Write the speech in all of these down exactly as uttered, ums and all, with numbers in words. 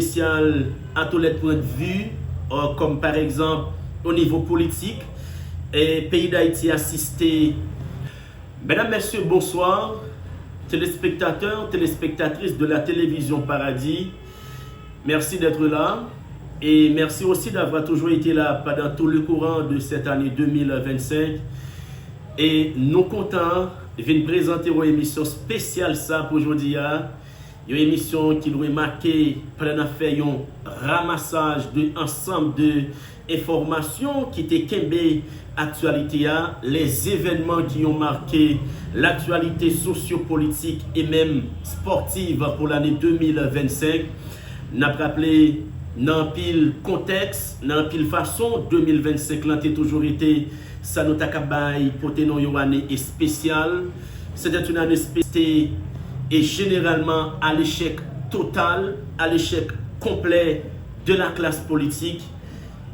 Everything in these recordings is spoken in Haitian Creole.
spécial à tous les points de vue, euh, comme par exemple au niveau politique. Et pays d'Haïti assisté. Mesdames, Messieurs, bonsoir. Téléspectateurs, téléspectatrices de la télévision Paradis, merci d'être là. Et merci aussi d'avoir toujours été là pendant tout le courant de cette année deux mille vingt-cinq. E nou kontan vin prezante yon emisyon espesyal sa pou jodi a. Yon emisyon ki dwe make pandan n ap fè yon ramasaj de ansanm de enfòmasyon ki te kenbe aktyalite a, les événements qui ont marqué l'actualité socio-politique et même sportive pour l'année deux mille vingt-cinq. N ap raple, nan anpil kontèks, nan anpil fason, deux mille vingt-cinq lan te toujou rete sa nou ta ka bay pote non yon ane espesyal. C'était une année spéciale et généralement à l'échec total, à l'échec complet de la classe politique.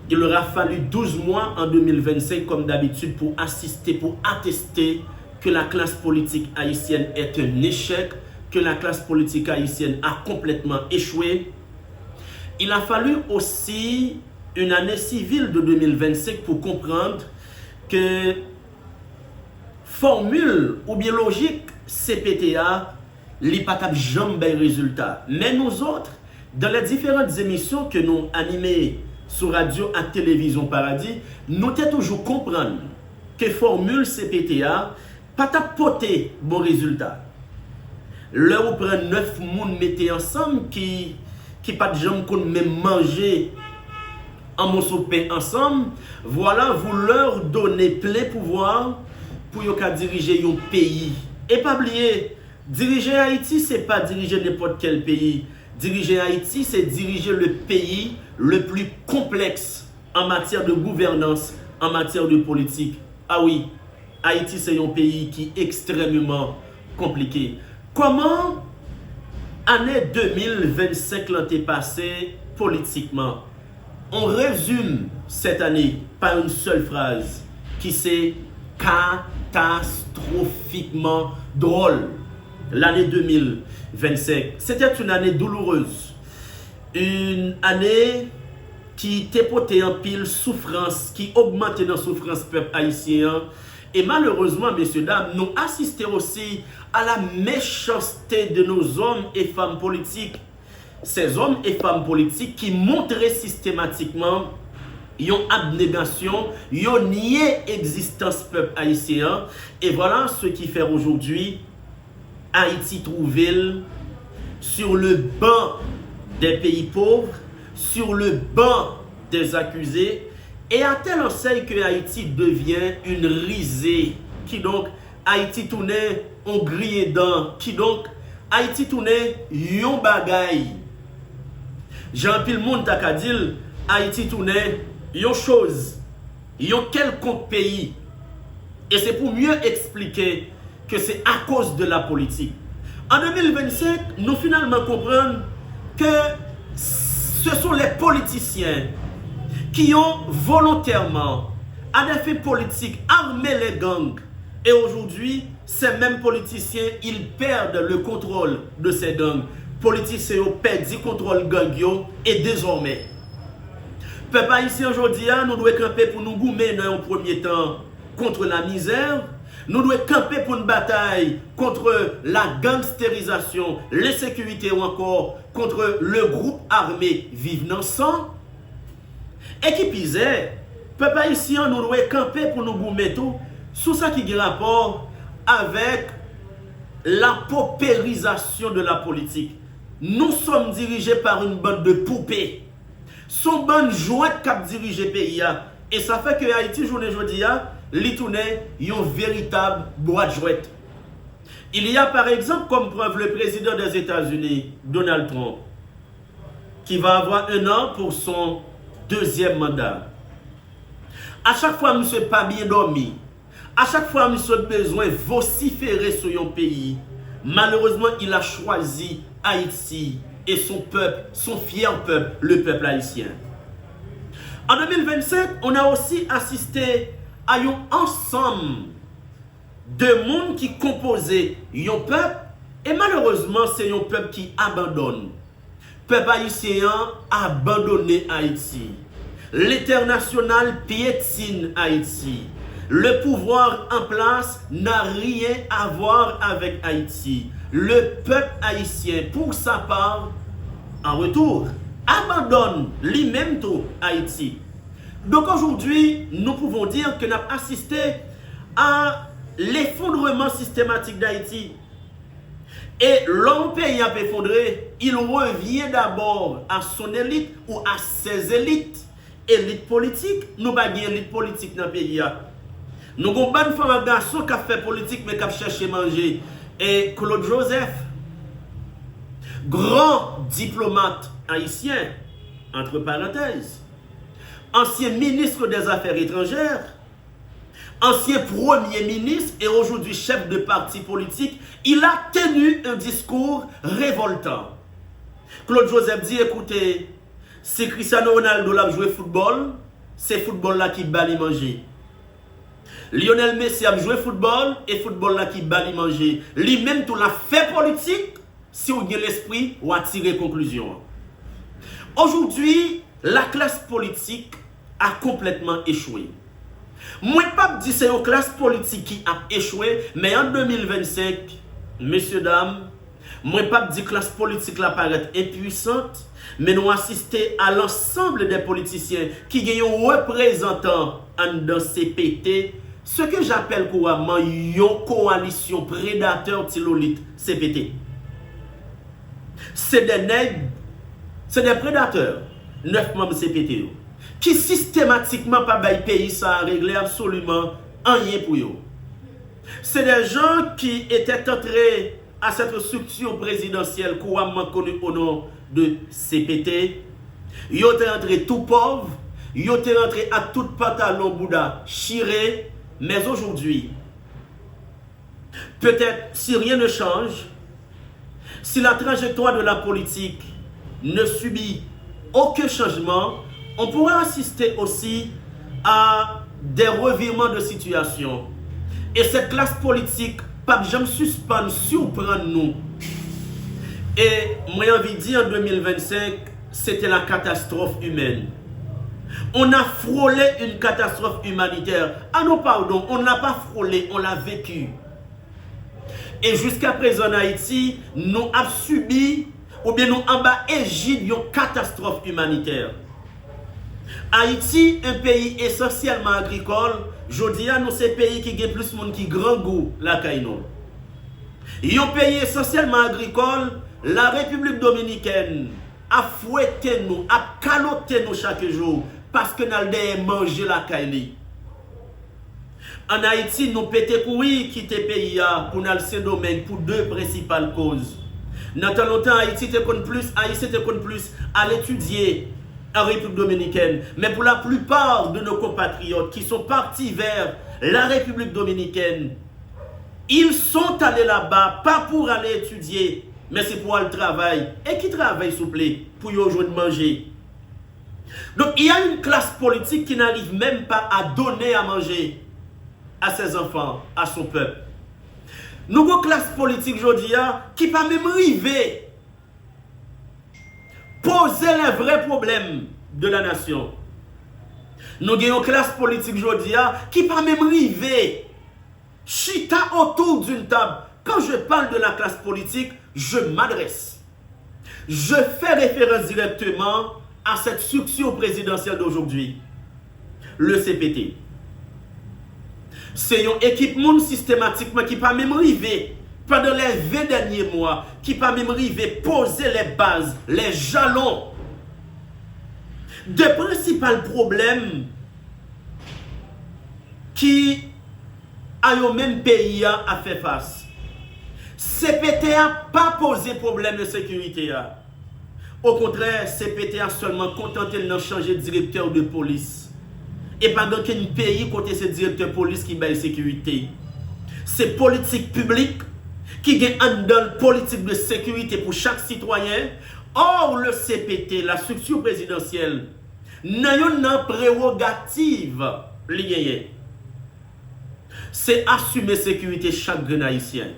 Il aura fallu douze mois en deux mille vingt-cinq, comme d'habitude, pour assister, pour attester que la classe politique haïtienne est un échec, que la classe politique haïtienne a complètement échoué. Il a fallu aussi une année civile de deux mille vingt-cinq pour comprendre que formule ou bien logique C P T A, li pa t ap janm bay rezilta. Men nou zòt, dans les différentes émissions que nou anime sou radyo ak televizyon Paradi, nou te toujou konprann ke fòmil C P T A pa t ap pote bon rezilta. Lè ou pran nèf moun mete ansanm ki, ki pa t janm konn menm manje an moso pen ansanm, voilà, vous leur donnez plein pouvoir pou yo ka dirije yon peyi. E pa bliye, dirije Ayiti, se pa dirije nenpòt kèl peyi. Dirije Ayiti, se dirije le pays le plus complexe en matière de gouvernance, en matière de politique. Ah oui, Ayiti se yon peyi ki ekstrèmeman konplike. Kòman ane de mil vennsenk lan te pase politikman? On résume cette année par une seule phrase, ki se katastwofikman dwòl. L'année deux mille vingt-cinq, c'était une année douloureuse. Une année ki te pote anpil soufrans, ki ogmante nan soufrans pèp ayisyen an. E malerezman, mesye dam, nou asiste osi à la méchanceté de nos hommes et femmes politiques. Ces hommes et femmes politiques ki montre sistematikman yon abnegasyon, yo nye egzistans pèp ayisyen an. E voilà ce qui fait aujourd'hui Ayiti twouve l sur le banc des pays pauvres, sur le banc des accusés, et à telle enseigne que Haïti devient une risée. Kidonk, Ayiti tounen yon griyen dan. Kidonk, Ayiti tounen yon bagay. Jan anpil moun ta ka di l, Ayiti tounen yon choz, yon kèlkonk peyi. E se pou mye eksplike ke se akoz de la politik. An de mil vennsenk, nou finalman konprann ke ce sont les politiciens qui ont volontairement, à des fins politiques, armé les gangs. Et aujourd'hui, ces mêmes politiciens, ils perdent le contrôle de ces gangs. Politisyen yo pèdi kontwòl gang yo e dezòmè, pèp ayisyen jodi a, nou dwe kanpe pou nou goumen nan yon premye tan contre la misère. Nou dwe kanpe pou n batay contre la gangsterisation, l'insécurité ou encore contre le groupe armé Viv Nan San. E ki pizè, pèp ayisyen an, nou dwe kanpe pou nou goumen tou sou sa ki gen rapò avèk la paupérisation de la politique. Nous sommes dirigés par une bande de poupées. Se yon bann jwèt k ap dirije peyi a. E sa fè ke Ayiti, jounen jodi a, li tounen yon veritab bwat jwèt. Il y a, par exemple, comme preuve, le président des États-Unis, Donald Trump, qui va avoir un an pour son deuxième mandat. A chak fwa misye pa byen dòmi, a chak fwa misye bezwen vosifere sou yon peyi, malheureusement, il a choisi Haïti et son peuple, son fier peuple, le peuple haïtien. En deux mille vingt-cinq, on a aussi assisté à yon ansanm de moun ki konpoze yon pèp, e malerezman, se yon pèp ki abandòn. Pèp ayisyen an abandone Ayiti. Lentènasyonal pyetine Ayiti. Le pouvoir en place n'a rien à voir avec Haïti. Le peuple haïtien, pour sa part, en retour, abandonne li menm tou Ayiti. Donc aujourd'hui, nous pouvons dire que n ap asiste à l'effondrement systématique d'Haïti. E lè yon peyi ap efondre, il revient d'abord à son élite ou à ses élites. Elit politik, nou pa gen elit politik nan peyi a. Nou gon bann fanm ak gason k ap fè politik men k ap chèche manje. E Claude Joseph, gran diplomat ayisyen, entre parenthèses, ancien ministre des Affaires étrangères, ancien premier ministre et aujourd'hui chef de parti politique, il a tenu un discours révoltant. Claude Joseph di, écoutez, si Cristiano Ronaldo l ap jwe foutbòl, se foutbòl la ki ba li manje. Lionel Messi ap jwe foutbòl, e foutbòl la ki ba li manje. Li menm tou l ap fè politik, si w gen lespri, w a tire konklizyon an. Aujourd'hui, la classe politique a complètement échoué. Mwen p ap di se yon klas politik ki ap echwe, men an de mil vennsenk, mesye dam, mwen p ap di klas politik la parèt enpwisant, men nou asiste a l'ensemble des politiciens ki gen yon reprezantan anndan C P T, ce que j'appelle couramment yon kowalisyon predatè tilolit C P T. Se de nèg, se de predatè, nèf manm C P T yo, ki sistematikman pa bay peyi sa a regle absoliman anyen pou yo. Se de jan ki etè antre à cette structure présidentielle couramment connue au nom de C P T. Yo te antre tou pòv, yo te antre ak tout pantalon bouda chire, mais aujourd'hui, peut-être, si rien ne change, si la trajectoire de la politique ne subit aucun changement, on pourra assister aussi à des revirements de situation. E cette classe politique p ap janm sispann siprann nou. E mwen anvi di an de mil vennsenk, c'était la catastrophe humaine. On a frôlé une catastrophe humanitaire. Ah non, pardon, on ne l'a pas frôlé, on l'a vécu. E jiska prezan an Ayiti, nou ap sibi oubyen nou anba ejid yon katastwòf imanitè. Ayiti, yon peyi esansyèlman agrikòl, jodi a nou se peyi ki gen plis moun ki grangou lakay nou. Yon peyi esansyèlman agrikòl, la Repiblik Dominikèn ap fwete nou, ap kalote nou chak jou, paske n al dèyè manje lakay li. Ann Ayiti, nou pete kouri kite peyi a pou n al Sendomeng pou de prensipal koz. Nan tan lontan, Ayiti te konn plis, Ayisyen te konn plis al etidye an Repiblik Dominikèn. Men pou la plupart de nos compatriotes qui sont partis vers la République dominicaine, ils sont allés là-bas, pas pour aller étudier, men se pou al travay. E ki travay, souple, pou yo jwenn manje? Donc, il y a une classe politique qui n'arrive même pas à donner à manger à ses enfants, à son peuple. Nou gon klas politik jodi a ki pa menm rive poze les vrais problèmes de la nation. Nou gen yon klas politik jodi a ki pa menm rive chita autour d'une table. Quand je parle de la classe politique, je m'adresse, je fais référence directement à cette structure présidentielle d'aujourd'hui, le C P T. Se yon ekip moun sistematikman ki pa menm rive, pandan les vingt derniers mois, ki pa menm rive poze les bases, les jalons de prensipal pwoblèm ki a yo menm peyi a ap fè fas. C P T a pa poze pwoblèm ensekirite a. Okontrè, C P T a sèlman kontante l nan chanje direktè de polis. E pa gen okenn peyi kote se direktè polis ki bay sekirite. Se politik piblik ki gen anndan l politik de sekirite pou chak sitwayen. Or, le C P T, la structure présidentielle, nan yonn nan prewogativ li genyen, se asime sekirite chak grenn Ayisyen.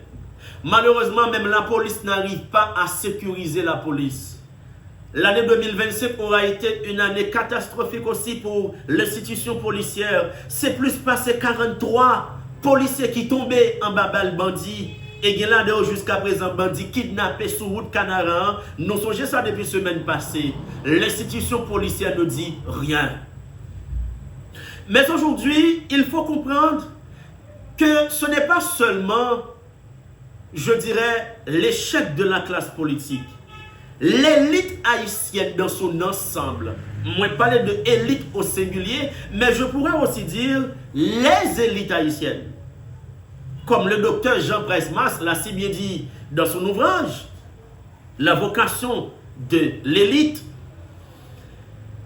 Malheureusement, même la police n'arrive pas à sécuriser la police. L'année deux mille vingt-cinq aura été une année catastrophique aussi pour l'institution policière. Se plis pase karant twa polisye ki tonbe anba bal bandi. E gen ladan yo jiskaprezan bandi kidnape sou wout Kanaran an. Nou sonje sa depi semèn pase. L'institution policière ne dit rien. Mais aujourd'hui, il faut comprendre que ce n'est pas seulement, je dirais, l'échec de la classe politique. L'élite haïtienne dans son ensemble, mwen pale de élite au singulier, mais je pourrais aussi dire les élites haïtiennes. Comme le docteur Jean Price Mars l'a si bien dit dans son ouvrage, La vocation de l'élite.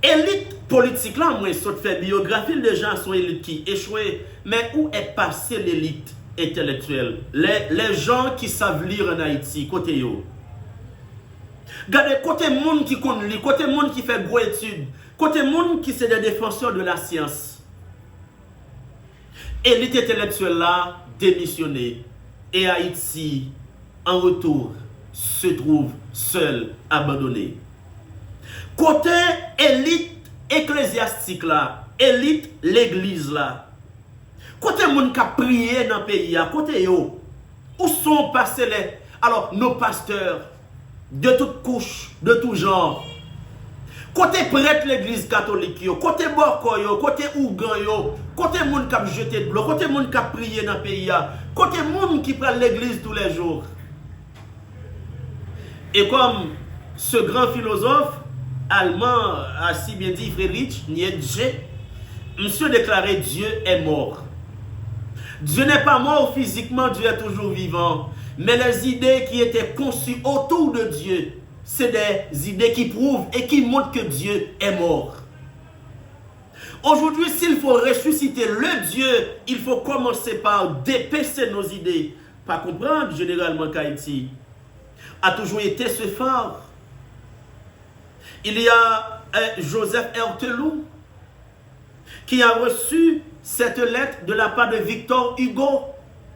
Elit politik la, mwen sot fè biyografi l deja, se yon elit ki echwe. Mais où est passée l'élite intellectuelle? Les, les gens qui savent lire en Haïti, kote yo? Gade kote moun ki konn li, kote moun ki fè gwo etid, kote moun ki se des défenseurs de la science. Elit entelektyèl la demisyone e Ayiti, en retour, se twouve sèl, abandone. Kote elit eklezyastik la, elit legliz la? Kote moun k ap priye nan peyi a? Kote yo? Où sont passés les, alors, nos pasteurs de toutes couches, de tout genre? Kote prèt legliz katolik yo? Kote bòkò yo? Kote ougan yo? Kote moun k ap jete dlo? Kote moun k ap priye nan peyi a? Kote moun ki pral legliz tous les jours? Et comme ce grand philosophe allemand a si bien dit, Friedrich Nietzsche, monsieur déclarait: Dieu est mort. Dieu n'est pas mort physiquement, Dieu est toujours vivant. Mais les idées qui étaient conçues autour de Dieu, c'est des idées qui prouvent et qui montrent que Dieu est mort. Aujourd'hui, s'il faut ressusciter le Dieu, il faut commencer par dépecer nos idées. Pas comprendre généralement qu'Haïti a toujours été ce phare. Il y a euh, Joseph Heurteloup qui a reçu cette lettre de la part de Victor Hugo,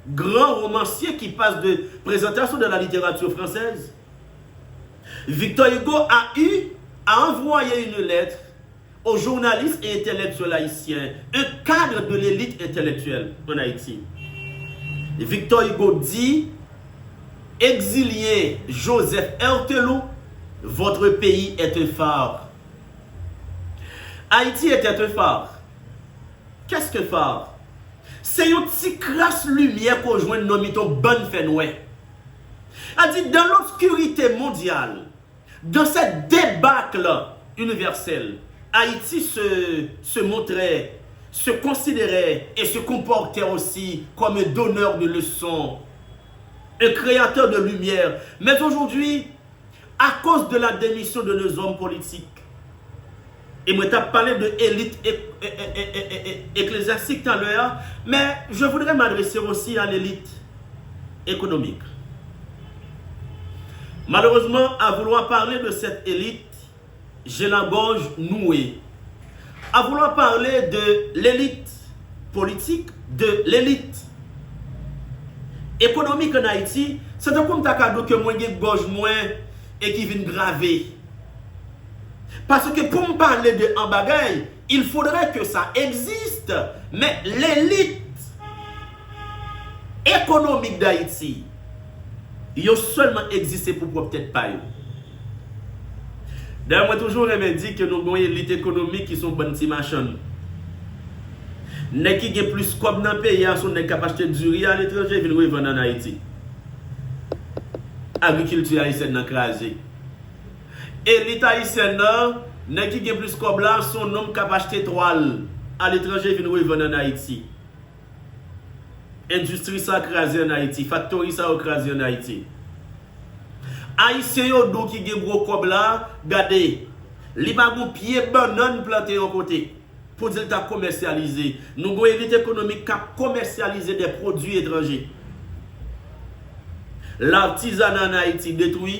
grand romancier qui passe de présentation de la littérature française. Victor Hugo a eu à envoyer une lettre au journaliste et intellectuel haïtien, un cadre de l'élite intellectuelle en Haïti. Victor Hugo dit: Exilien Joseph Heurteloup, votre pays est un phare. Haïti était un phare. Qu'est-ce qu'un phare? Se yon ti kras limyè ke w jwenn nan mitan bann fènwè. A di, dans l'obscurité mondiale, dans cette débâcle universelle, Haïti se, se montrait, se considérait et se comportait aussi comme un donneur de leçons, un créateur de lumière. Mais aujourd'hui, à cause de la démission de nos hommes politiques, e mwen t ap pale de elit ek- e- e- e- e- e- eklezyastik talè a, mais je voudrais m'adresser aussi à l'élite économique. Malheureusement, à vouloir parler de cette élite, j'ai la gorge nouée. À vouloir parler de l'élite politique, de l'élite économique en Haïti, se tankou m ta ka di w ke mwen gen gòj mwen e ki vin grave. Paske pou m pale de an bagay, il faudrait que ça existe. Men lelit ekonomik Dayiti, yo sèlman egziste pou pwòp tèt pa yo. Dayè, mwen toujou renmen di ke nou gen yon elit ekonomik ki se yon bann ti machann. Nèg ki gen plis kòb nan peyi a, se yon nèg k ap achte diri aletranje, vin revann ann Ayiti. Agrikilti ayisyèn nan kraze. Elit ayisyèn nan, nèg ki gen plis kòb la, se yon nonm k ap achte twal aletranje, vin revann ann Ayiti. Endistri sa kraze ann Ayiti, faktori sa yo kraze ann Ayiti. Ayisyen yo di w ki gen gwo kòb la, gade, li pa gon pye bannann plante yon kote pou di l ta komèsyalize. Nou gon elit ekonomik k ap komèsyalize de pwodui etranje. Latizana ann Ayiti detwi.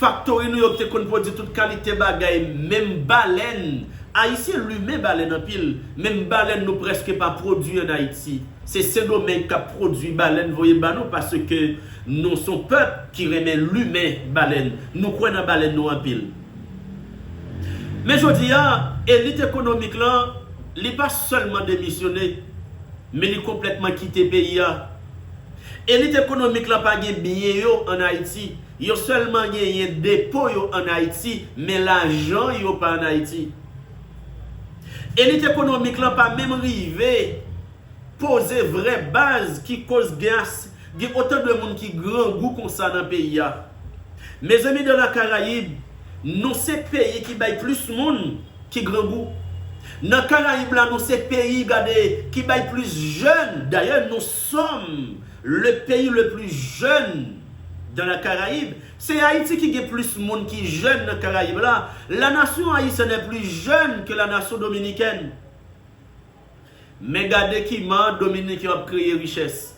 Faktori nou yo ki te konn pwodui tout kalite bagay, menm balèn, Ayisyen limen balèn anpil, menm balèn nou prèske pa pwodui ann Ayiti. Se Sendomeng k ap pwodui balèn voye ba nou paske nou se yon pèp ki renmen limen balèn. Nou kwè nan balèn nou anpil. Men jodi a, elit ekonomik lan, li pa sèlman demisyone, men li konplètman kite peyi a. Elit ekonomik lan pa gen byen yo ann Ayiti. Yo sèlman genyen depo yo ann Ayiti, men lajan yo pa ann Ayiti. Elit ekonomik lan pa menm rive poze vrè baz ki koz gen as-, gen otan de moun ki grangou konsa nan peyi a. Mezanmi, dans la Caraïbe, nou se peyi ki bay plis moun ki grangou. Nan Karayib la, nou se peyi, gade, ki bay plis jèn. D'ailleurs, nous sommes le pays le plus jeune dans la Caraïbe. Se Ayiti ki gen plis moun ki jèn nan Karayib la. La nation haïtienne est plus jeune que la nation dominicaine. Men gade kiman Dominiken ap kreye richès.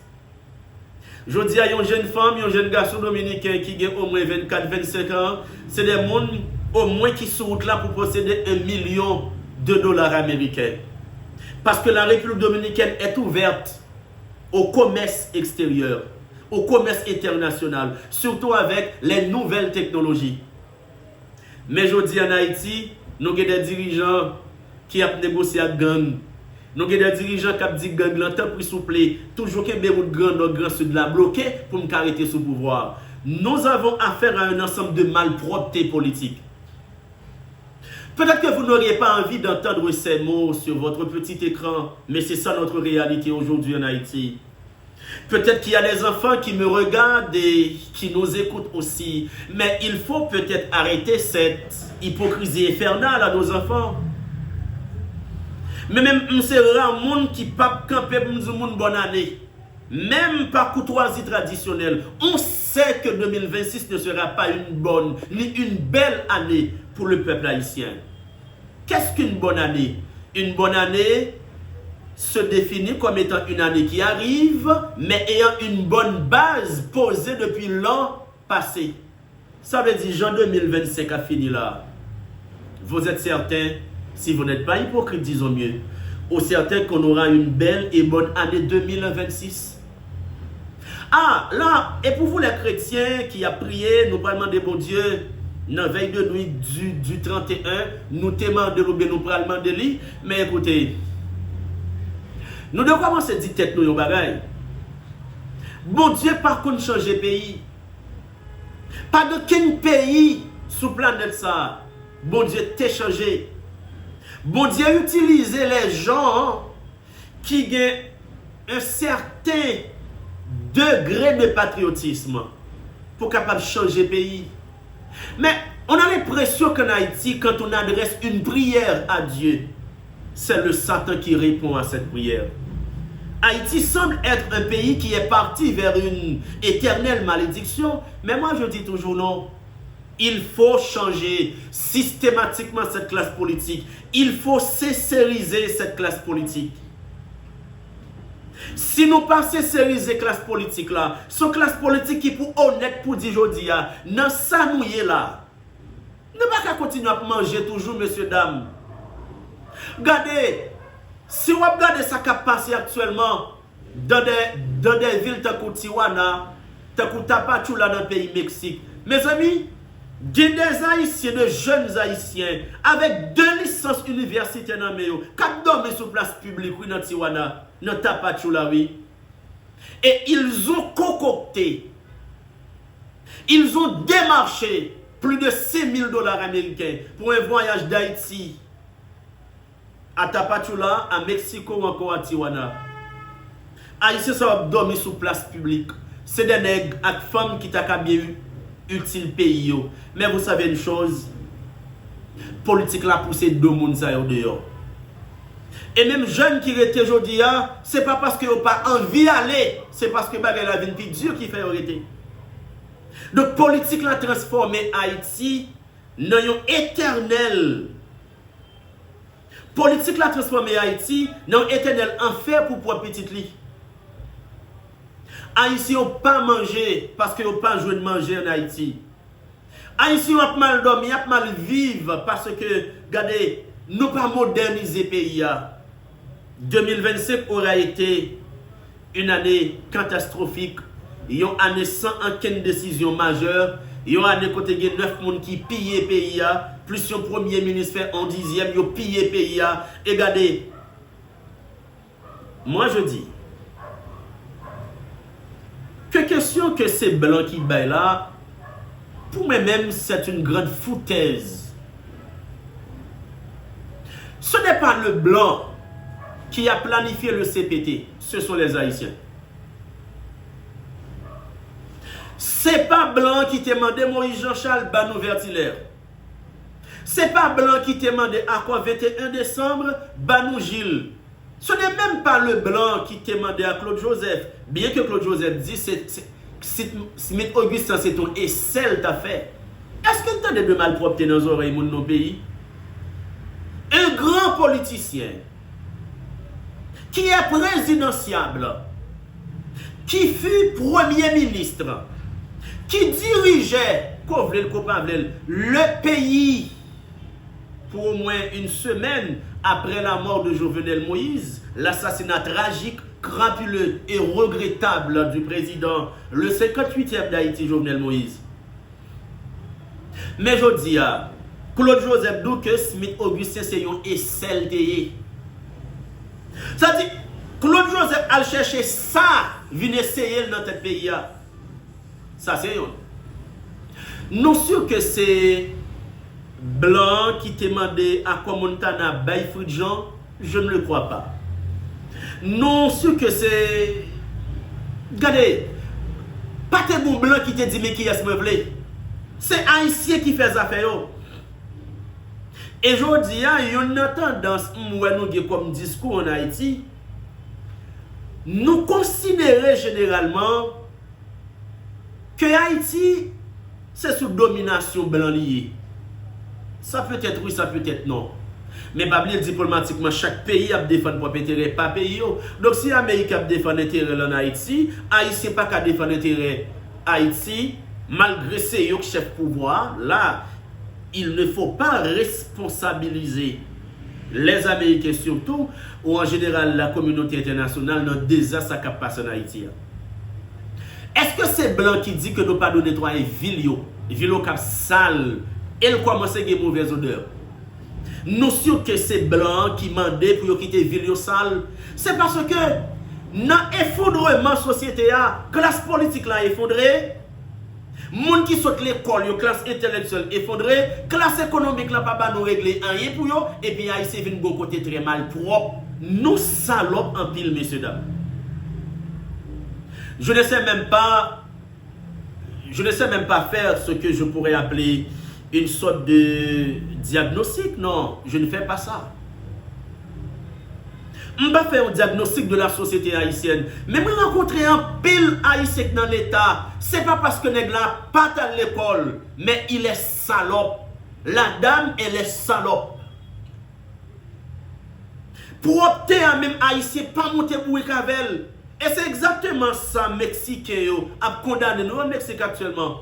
Jodi a, yon jèn fanm, yon jèn gason dominiken ki gen omwen vennkat, vennsenk an, se de moun omwen ki sou wout la pou posede un million de dollars américains. Parce que la République dominicaine est ouverte au commerce extérieur, au commerce international, surtout avec les nouvelles technologies. Men jodi ann Ayiti, nou gen de dirijan ki ap negosye ak gang. Nou gen de dirijan k ap di gang lan, tanpri souple, toujou kenbe wout Gran Nò, Gran Sid la bloke pou m ka rete sou pouvwa a. Nous avons affaire à un ensemble de malpropreté politique. Peut-être que vous n'auriez pas envie d'entendre ces mots sur votre petit écran, mais c'est ça notre réalité aujourd'hui en Haïti. Peut-être qu'il y a des enfants qui me regardent et qui nous écoutent aussi, mais il faut peut-être arrêter cette hypocrisie infernale à nos enfants. Men menm m se ra moun ki p ap kanpe pou m di moun bòn ane. Menm pa koutwazi tradisyonèl, on sait que deux mille vingt-six ne sera pas une bonne ni une belle année pour le peuple haïtien. Qu'est-ce qu'une bonne année? Une bonne année se définit comme étant une année qui arrive, mais ayant une bonne base posée depuis l'an passé. Sa vle di jan de mil vennsenk ap fini la. Vous êtes certain, si vous n'êtes pas hypocrite, disons mieux, au certain qu'on aura une belle et bonne année deux mille vingt-six. Ah, la, et pour vous les chrétiens qui ap priye, nou pral mande Bondye, nan vèy de nuit du, du trente et un, nou te mande l oubyen nou pral mande li, men ekoute, nou dwe kòmanse di tèt nou yon bagay. Bondye pa konn chanje peyi. Pa gen kenn peyi sou planèt sa a, Bondye te chanje. Bondye itilize lè jan ki gen un certain degré de patriotisme pou kapab chanje peyi. Men, on a l'impression qu'en Haïti, quand on adresse une prière à Dieu, c'est le Satan qui répond à cette prière. Haïti semble être un pays qui est parti vers une éternelle malédiction, mais moi je dis toujours non. Il faut changer systématiquement cette classe politique. Il faut sécuriser cette classe politique. Si nou pa senserize klas politik la, se yon klas politik ki pou onèt pou di jodi a, nan sa nou ye la, nou pa ka kontinye ap manje toujou, mesye dam. Gade, si w ap gade sa k ap pase aktyèlman dans des, dans des villes tankou Tijuana, tankou Tapachula nan peyi Meksik, mezanmi, gen des Haïtiens, de jeunes Haïtiens, avec deux licences universitaires nan men yo, k ap dòmi sou plas piblik, wi, nan Tijuana, nan Tapachula, wi. Et ils ont concocté, ils ont démarché plus de cinq mille dollars américains pour un voyage d'Haïti à Tapachula, à Mexico ou encore à Tijuana. Ayisyen sa yo ap dòmi sou plas piblik. Se de nèg ak fanm ki ta ka byen itil peyi yo. Men vous savez une chose, politik la pouse do moun sa yo deyò. E menm jèn ki rete jodi a, se pa paske yo pa anvi ale, se paske bagay la vin pi di ki fè yo rete. Donk politik la transfòme Ayiti nan yon etènèl Politik la transfòme Ayiti nan yon etènèl anfè pou pwòp pitit li. Ayisyen yo pa manje paske yo pa jwenn manje ann Ayiti. Ayisyen yo ap mal dòmi, ap mal viv paske, gade, Nou pa modènize peyi a. De mil vennsenk aura été une année catastrophique, yon ane san ankenn desizyon majè, yon ane kote gen nèf moun ki piye peyi a, plis yon premye minis fè on dizyèm, yo piye peyi a. E gade, moi je dis ke kesyon ke se blan ki bay la, pour moi-même, c'est une grande foutaise. Ce n'est pas le blanc qui a planifié le C P T, ce sont les Haïtiens. Se pa blan ki te mande Moïse Jean Charles ba nou Vertilaire. Se pa blan ki te mande akò venteyen desanm ba nou Gilles. Ce n'est même pas le blanc qui te mande à Claude Joseph, bien que Claude Joseph di se, se, Smith Augustin se ton esèl ta fè. Èske n tande de malpwòpte nan zòrèy moun nan peyi? Un grand politicien qui est présidentiable, qui fut premier ministre, qui dirigeait, ko vle l, ko pa vle l, le pays pour au moins une semaine après la mort de Jovenel Moïse, l'assassinat tragique, crapuleux et regrettable du président, le cinquante-huitième d'Haïti, Jovenel Moïse. Men jodi a, Claude Joseph di w ke Smith Augustin se yon esèl te ye. Sa di, Claude Joseph al chèche sa vin eseye l nan tèt peyi a. Sa se youn. Nou si ke se blan ki te mande akò Montana bay Fritz Jean? Je ne le crois pas. Nou si ke se, gade, pa te gon blan ki te di men kiyès mwen vle. Se Ayisyen ki fè zafè yo. E jodi a, youn nan tandans m wè nou gen kòm diskou ann Ayiti, nou konsidere jeneralman ke Ayiti se sou dominasyon blan li ye. Sa petèt wi, sa petèt non. Men pa bliye, diplomatikman, chak peyi ap defann pwòp enterè pa peyi yo. Donk, si Amerik ap defann enterè l ann Ayiti, Ayisyen pa ka defann enterè Ayiti, malgre se yo k chèf pouvwa a. La, il ne faut pas responsabiliser les Américains surtout, ou an jeneral la kominote entènasyonal nan dezas sa k ap pase ann Ayiti a. Èske se blan ki di ke nou pa dwe netwaye vil yo, vil yo k ap sal, e l kòmanse gen movèz odè? Nou si ke se blan an ki mande pou yo kite vil yo sal. Se paske nan efondreman sosyete a, klas politik la efondre, moun ki sot lekòl yo, klas entèlektyèl efondre, klas ekonomik la pa ba nou regle anyen pou yo, epi Ayisyen vin gon kote trè malpwòp. Nou salòp anpil, mesye dam. Je ne sais même pas, je ne sais même pas faire ce que je pourrais appeler une sorte de diagnostic. Non, je ne fais pas ça. M pa fè yon diagnostic de la société haïtienne, men mwen rankontre anpil Ayisyen k nan Leta. Se pa paske nèg la pa t al lekòl, men il est salope. La dame, elle est salope. Pwòpte a menm, Ayisyen pa monte bourik avè l. E se egzakteman sa Meksiken yo ap kondane nou an Meksik aktyèlman.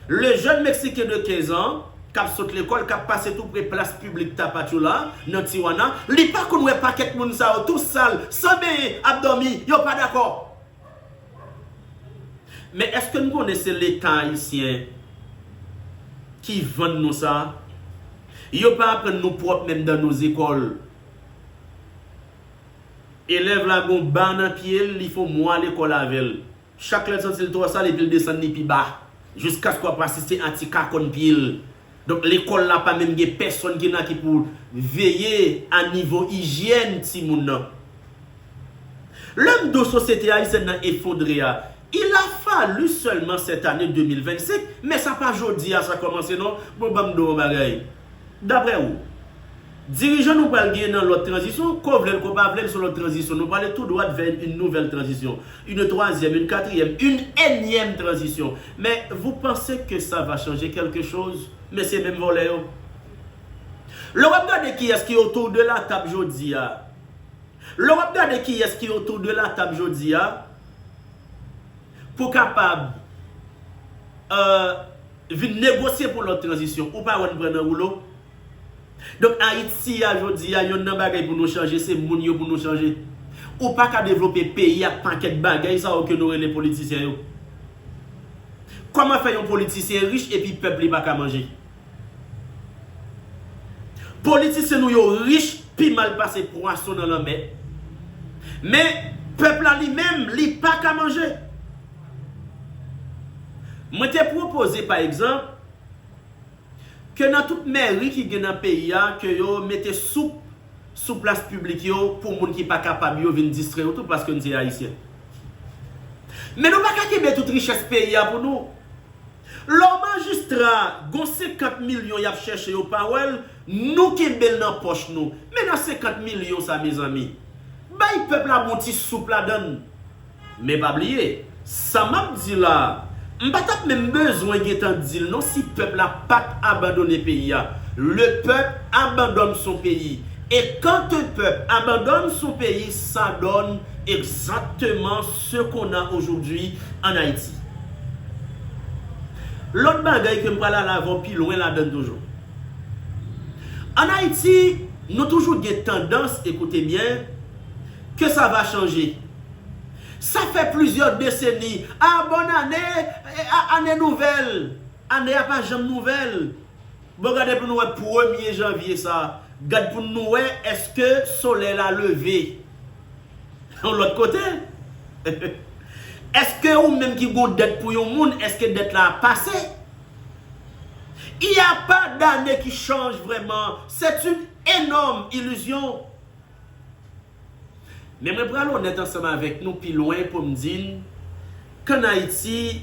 Le jeune Mexicain de quinze ans k ap sot lekòl, k ap pase tou pre plas piblik Tapachula, nan Tijuana, li pa konn wè pakèt moun sa yo tou sal, san benyen, ap dòmi, yo pa dakò. Men èske n konnen se Leta ayisyen ki vann nou sa? Yo pa aprann nou pwòp menm dan nou zekòl. Elèv la gon ba nan pye l, li fè yon mwa lekòl avè l. Chak lè l santi l twò sal, epi l desann li pi ba, jiskaske w ap asiste a ti kakòn pye l. Donk, lekòl la pa menm gen pèsonn ki la ki pou veye a nivo ijyèn timoun nan. Lè m di w sosyete ayisyèn nan efondre a, il a fallu seulement cette année deux mille vingt-cinq, men sa pa jodi a sa kòmanse non. Bon, ban m di w yon bagay. Daprè ou, dirijan nou pral genyen nan lòt tranzisyon, ko vle l, ko pa vle l, se yon lòt tranzisyon. Nou prale tou dwat vè une nouvelle transition, une troisième, une quatrième, une énième transition. Mais vous pensez que ça va changer quelque chose? Men se menm vòlè yo. Lè w ap gade kiyès ki autour de la table jodi a, lè w ap gade kiyès ki autour de la table jodi a, pou kapab, euh, vin negosye pou lòt tranzisyon, ou pa wè n pran nan woulo? Donk, Ayiti a jodi a, yonn nan bagay pou nou chanje, se moun yo pou nou chanje. Ou pa ka devlope peyi ak pakèt bagay sa yo ke nou rele politisyen yo. Kòman fè yon politisyen rich epi pèp li pa ka manje? Politisyen nou yo rich pi mal pase pwason nan lanmè. Men, pèp la li menm, li pa ka manje. Mwen te pwopoze, pa egzanp, ke nan tout mèri ki gen nan peyi a, ke yo mete soup sou plas piblik yo pou moun ki pa kapab yo vin distrè yo tou paske n se Ayisyen. Men nou pa ka kenbe tout richès peyi a pou nou. Lè w majistra, gon senkant milyon y ap chèche yo pa wè l, nou kenbe l nan pòch nou. Men nan senkant milyon sa, mezanmi, bay pèp la bon ti soup ladan l. Men pa bliye, sa m ap di la a, m pa t ap menm bezwen gentan di l non si pèp la pa t abandone peyi a. Le peuple abandonne son pays. Et quand un peuple abandonne son pays, ça donne exactement ce qu'on a aujourd'hui en Haïti. Lòt bagay ke m pral ale avè w pi lwen ladan l toujou. Ann Ayiti, nou toujou gen tandans, écoutez bien, que ça va changer. Sa fè plizyè deseni. Ah, bonne année, eh, ah, année nouvelle. Ane a pa janm nouvèl. Bon, gade pou nou wè premye janvye sa. Gad pou nou wè èske solèy la leve yon lòt kote. Èske ou menm ki gon dèt pou yon moun, èske dèt la pase? Il y a pas d'année qui change vraiment. C'est une énorme illusion. Men mwen pral onèt ansanm avèk nou pi lwen pou m di n k ann Ayiti,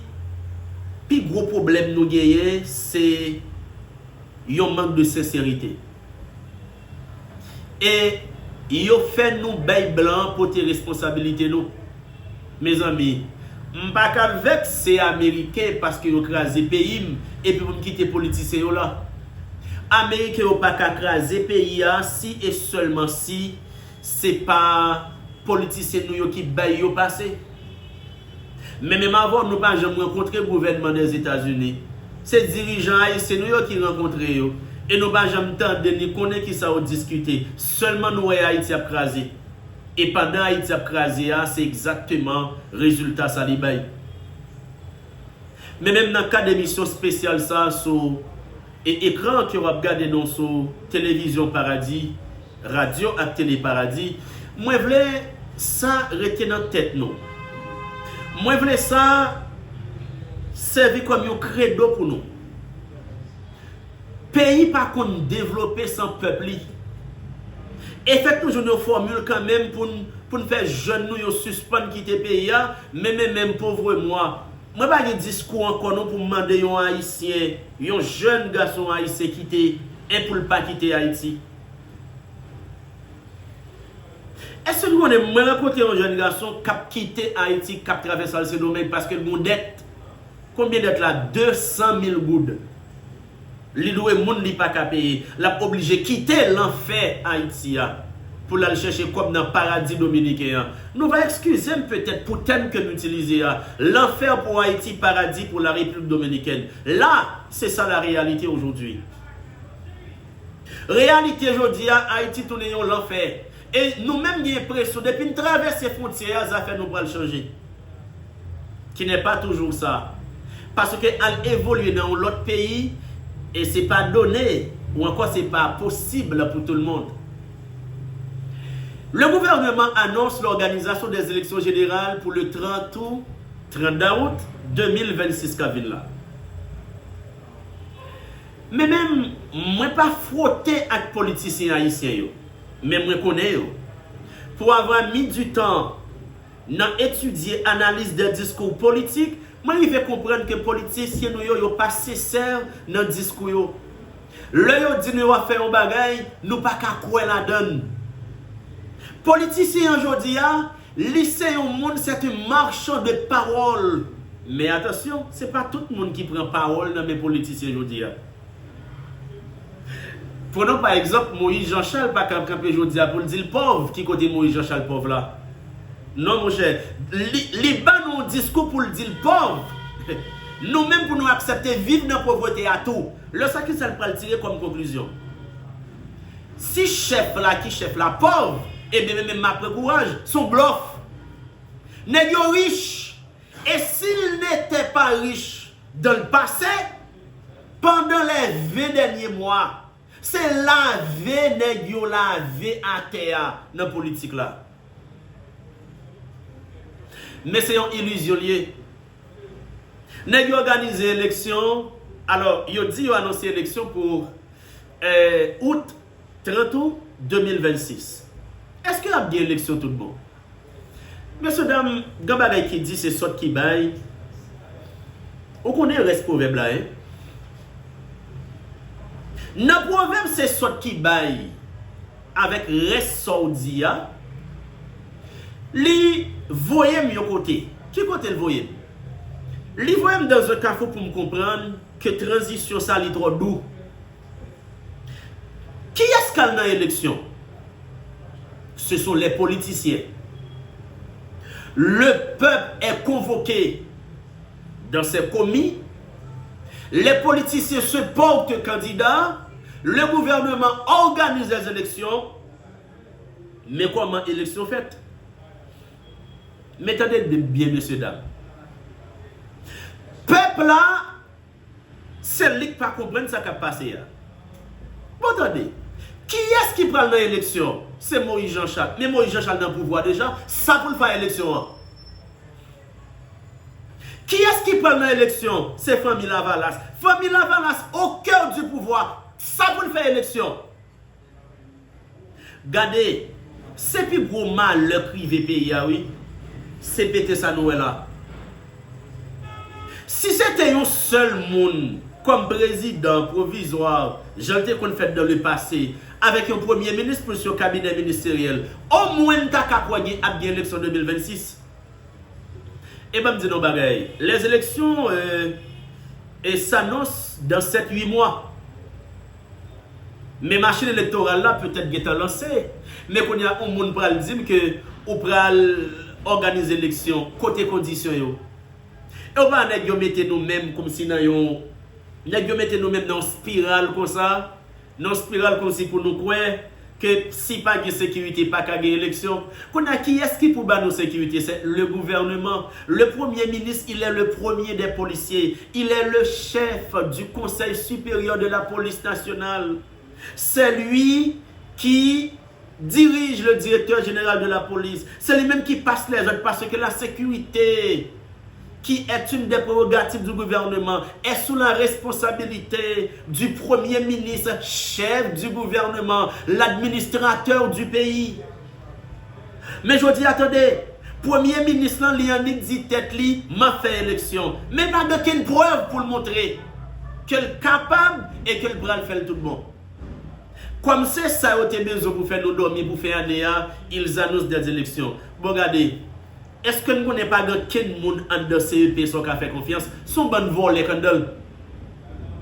pi gwo pwoblèm nou genyen, se yon mank de senserite. E yo fè nou bay blan pote responsabilite nou. Mezanmi, m pa ka vèkse Ameriken paske yo kraze peyi m, epi pou m kite politisyen yo la. Ameriken yo pa ka kraze peyi a si e sèlman si se pa politisyen nou yo ki bay yo pase. Men menm avè w, nou pa janm rankontre gouvènman Dèzetazini. Se dirijan ayisyen nou yo ki rankontre yo. E nou pa janm tande ni konnen kisa yo diskite. Sèlman nou wè Ayiti ap kraze. E pandan Ayiti ap kraze a, se egzakteman rezilta sa li bay. Men menm nan kad emisyon espesyal sa a sou e ekran ke w ap gade nou sou televizyon Paradi, radyo ak tele Paradi, mwen vle sa rete nan tèt nou. Mwen vle sa sèvi kòm yon kredo pou nou. Peyi pa konn devlope san pèp li. E fèk nou jwenn yon fòmil kanmenm pou n, pou n fè jèn nou yo sispann kite peyi a, men, men, men, pauvre moi. Mwen pa gen diskou ankò non pou m mande yon Ayisyen, yon jèn gason ayisyen kite, en pou l pa kite Ayiti. Èske nou konnen mwen rankontre yon jèn gason k ap kite Ayiti, k ap travèse al Sendomeng paske l gon dèt? Konbyen dèt la? De san mil goud. Li dwe moun li pa ka peye. L ap oblije kite lanfè Ayiti a pou l al chèche kòb nan paradi dominiken an. Nou va eskize m petèt pou tèm ke n itilize a, lanfè pou Ayiti, paradi pou la Repiblik Dominikèn. La, se sa la reyalite ojodwi. Reyalite jodi a, Ayiti tounen yon lanfè. E nou menm gen enpresyon, depi n travèse fwontyè a, zafè nou pral chanje. Qui n'est pas toujours ça. Paske al evolye nan yon lòt peyi, e se pa done, ou ankò se pa posib pou tout moun. Le gouvernement annonce l'organisation des élections générales pour le trente août, trente août deux mille vingt-six k ap vin la. Men menm, mwen pa fwote ak politisyen ayisyen yo, men mwen konnen yo. Pour avoir mis du temps nan etidye analiz de diskou politik, mwen rive konprann ke politisyen nou yo, yo pa sensè nan diskou yo. Lè yo di nou yo ap fè yon bagay, nou pa ka kwè ladan l. Politisyen an jodi a, li se yon moun, c'est un marchand de parole. Men atansyon, se pa tout moun ki pran pawòl nan men politisyen jodi a. Pran pa egzanp, Moïse Jean Charles pa ka kanpe jodi a pou l di l pòv. Ki kote Moïse Jean Charles pòv la? Non, monchè, li, li ban nou yon diskou pou l di l pòv. Nou menm pou nou aksepte viv nan povrete a tou. Lè sa, kisa l pral tire kòm konklizyon? Si chèf la ki chèf la pòv, ebyen men menm m ap pran kouraj, se yon blòf. Nèg yo rich, et s'ils n'étaient pas riches dans le passé, pendant les vingt derniers mois, se lave nèg yo lave atè a nan politik la. Men se yon ilizyon l ye. Nèg yo òganize eleksyon, alò, yo di yo anonse eleksyon pou, eh, out trant out de mil vennsis. Èske ap gen eleksyon tout bon? Mesye dam, gen bagay ki di se sòt ki bay. Ou konnen rès pwovèb la, en? Nan pwovèb se sòt ki bay avèk rès sa w di a, li voye m yon kote. Ki kote l voye m? Li voye m dans un carrefour pou m konprann ke tranzisyon sa li twò dou. Kiyès k al nan eleksyon? Ce sont les politiciens. Le peuple est convoqué dans ses commis. Les politiciens se portent candidats. Le gouvernement organise les élections. Men kòman eleksyon fèt? Men tande byen, mesye dam. Pèp la, se li k pa konprann sa k ap pase a. Bon, tande, kiyès ki pral nan eleksyon? Se Moïse Jean Charles. Men Moïse Jean Charles nan pouvwa deja, sa pou l fè eleksyon an? Kiyès ki pral nan eleksyon? Se fanmi Lavalas. Fanmi Lavalas au cœur du pouvoir, sa pou l fè eleksyon? Gade, se pi gwo malè k rive peyi a, wi. Se pete sa nou wè la. Si se te yon sèl moun kòm prezidan pwovizwa, jan l te konn fèt dans le passé, avèk yon premye minis plis yon kabinè ministeryèl, omwen n ta ka kwè gen, ap gen eleksyon de mil vennsis. E ban m di nou yon bagay, les élections, euh, eh, s'annoncent dans sept huit mois. Men machin elektoral la petèt gentan lanse. Men kounye a, yon moun pral di m ke ou pral òganize eleksyon, kote kondisyon yo? E w pa nèg yo mete nou menm kòmsi nan yon, nèg yo mete nou menm nan yon spiral konsa, nan yon spiral kòmsi pou nou kwè ke si pa gen sekirite, pa ka gen eleksyon. Kounye a, kiyès ki pou ba nou sekirite? C'est le gouvernement. Le premier ministre, il est le premier des policiers. Il est le chef du Conseil supérieur de la police nationale. C'est lui qui dirige le directeur général de la police. Se li menm ki pas lèzòd, paske la sécurité, qui est une des prérogatives du gouvernement, est sous la responsabilité du Premier ministre, chef du gouvernement, l'administrateur du pays. Men jodi a, tande, premye minis lan, li annik di tèt li, "M ap fè eleksyon." Men pa gen okenn prèv pou l montre ke l kapab e ke l pral fè l tout bon. Kòm se sa yo te bezwen pou fè nou dòmi pou fen ane a, ils annoncent des élections. Bon, gade, èske n konnen pa gen kenn moun anndan C E P sa w ka fè konfyans? Se yon bann vòlè k anndan l.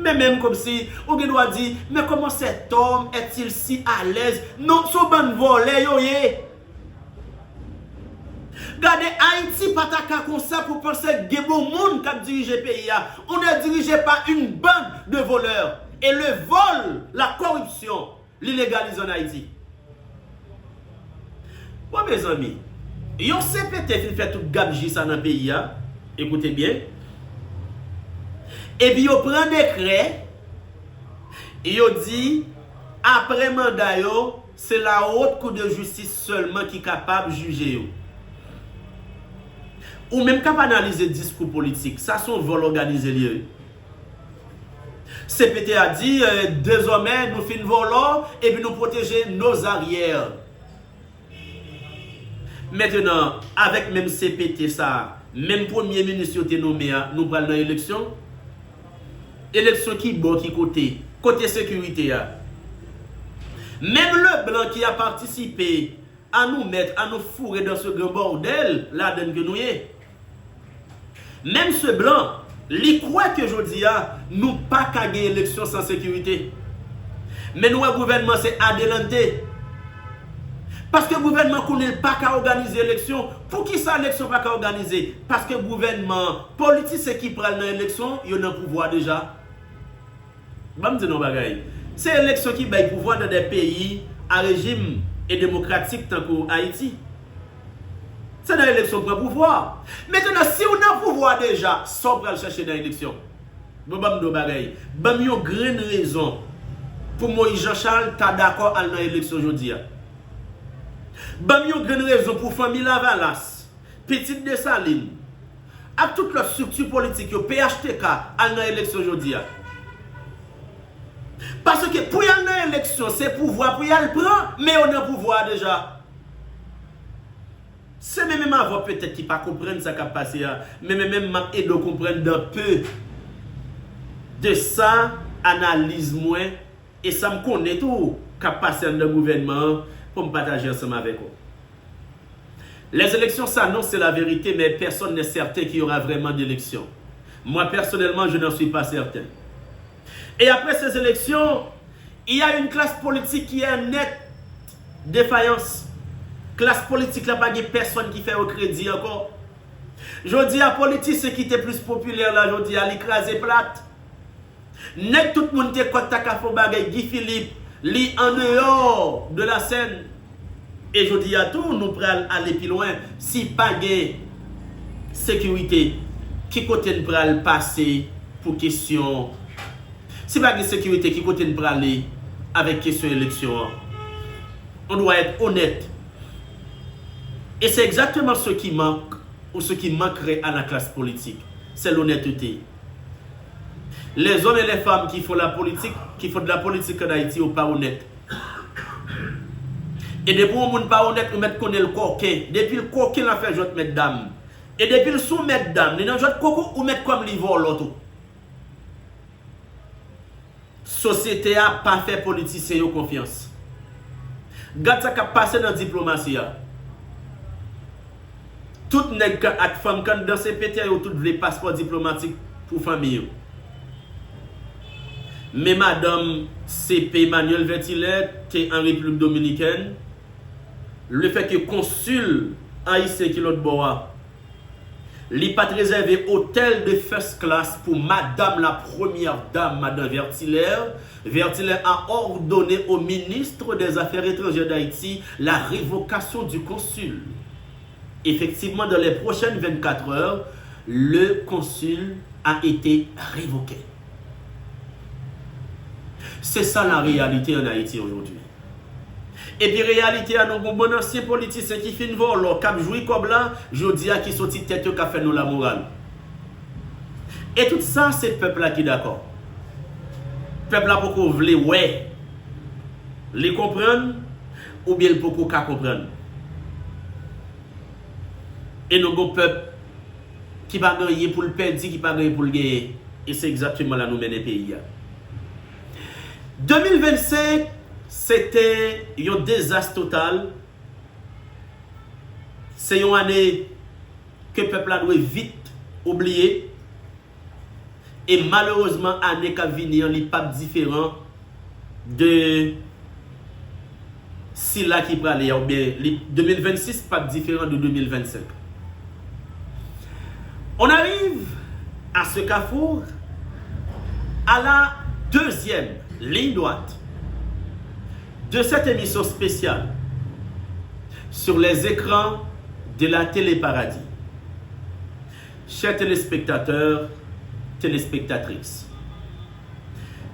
Men menm kòmsi, ou gen dwa di, "Mais comment cet homme est-il si à l'aise?" Non, se yon bann vòlè yo ye. Gade, Ayiti pa ta ka konsa pou panse gen bon moun k ap dirije peyi a. On est dirigé par une bande de voleurs. Et le vol, la corruption, li legalize ann Ayiti. Bon, mezanmi, yon C P T fin fè tout gabji sa nan peyi a, ekoute byen, epi yo pran dekrè, yo di, apre manda yo, se la Haute Cour de Justice sèlman ki kapab jije yo. Ou menm k ap analize diskou politik, sa se yon vòl òganize li ye. C P T a di, eh, dezòmè, nou fin vòlò, epi nou pwoteje nos arrières. Mentenan, avèk menm C P T sa a, menm premye minis yo te nonmen a, nou pral nan eleksyon? Eleksyon ki bò, ki kote? Kote sekirite a? Menm Leblanc ki ap patisipe a nou mèt, a nou foure dans ce grand bordel ladann ke nou ye. Menm se blan, li kwè ke jodi a, nou pa ka gen eleksyon san sekirite. Men nou wè gouvènman se adelante. Paske gouvènman konnen l pa ka òganize eleksyon. Poukisa eleksyon pa ka òganize? Paske gouvènman, politisyen ki pral nan eleksyon, yo nan pouvwa deja. Ban m di nou yon bagay. Se eleksyon ki bay pouvwa nan de peyi a rejim e demokratik tankou Ayiti. Se nan eleksyon w pran pouvwa. Mentnan, si w nan pouvwa deja, sa w pral chèche nan eleksyon? Bon, ban m di w bagay. Ban m yon grenn rezon pou Moïse Jean Charles ta dakò al nan eleksyon jodi a. Ban m yon grenn rezon pou Fanmi Lavalas, Pitit Desalin, ak tout lòt estrikti politik yo, P H T K, al nan eleksyon jodi a. Paske pou y al nan eleksyon, se pouvwa pou y al pran, men yo nan pouvwa a deja. Se menm menm avè w petèt ki pa konprann sa k ap pase a, men menm menm m ap ede w konprann dan pe de sa, analiz mwen, e sa m konnen tou k ap pase anndan gouvènman an pou m pataje ansanm avèk ou. Les élections s'annoncent, c'est la vérité, mais personne n'est certain qu'il y aura vraiment d'élections. Moi, personnellement, je n'en suis pas certain. Et après ces élections, il y a une classe politique qui est en nette défaillance. Klas politik la pa gen pèsonn ki fè yo kredi ankò. Jodi a, politisyen ki te plis popilè la, jodi a, li kraze plat. Nèg tout moun te kwè ta ka fè yon bagay, Guy Philippe, li andeyò de la sèn. E jodi a tou, nou pral ale pi lwen. Si pa gen sekirite, ki kote n pral pase pou kesyon? Si pa gen sekirite, ki kote n prale avèk kesyon eleksyon an? On doit être honnête. Et c'est exactement ce qui manque ou ce qui manquerait à la classe politique. C'est l'honnêteté. Les hommes et les femmes qui font la politique, qui font de la politique en Haïti, yo pa onèt. E depi yon moun pa onèt, ou mèt konnen l koken. Depi l koken, l ap fè jwèt mètdam. E depi l sou mètdam, li nan jwèt koko, ou mèt kòm li vòlò tou. Sosyete a pa fè politisyen yo konfyans. Gad sa k ap pase nan diplomasi a. Tout nèg k ak fanm k anndan se petè yo tout vle paspò diplomatik pou fanmi yo. Men madanm C P Emmanuel Vertilaire te an Repiblik Dominikèn, lefètke konsil ayisyen ki lòt bò a, li pa t rezève otèl de first class pou madam la première dame, madan Vertilaire. Vertilaire a ordonné au ministre des Affaires étrangères d'Haïti la révocation du consul. Effectivement, dans les prochaines vingt-quatre heures, le consul a été révoqué. C'est ça la réalité en Haïti aujourd'hui. Epi reyalite a, nou gon bann ansyen politisyen ki fin vòlò, k ap jwi kòb la, jodi a ki soti tèt yo k ap fè nou lamoral. E tout sa, se pèp la ki dakò. Pèp la poko vle wè. Li konprann, oubyen l poko ka konprann. E nou gon pèp ki pa gen anyen pou l pèdi, ki pa gen anyen pou l genyen. E se egzakteman la nou mennen peyi a. De mil vennsenk, se te yon dezas total. Se yon ane ke pèp la dwe vit oubliye. E malerezman, ane k ap vini an, li p ap diferan de sila ki prale a, oubyen li, de mil vennsis p ap diferan de de mil vennsenk. On arrive à ce carrefour, à la deuxième ligne droite de cette émission spéciale sur les écrans de la Télé Paradis. Chers téléspectateurs, téléspectatrices,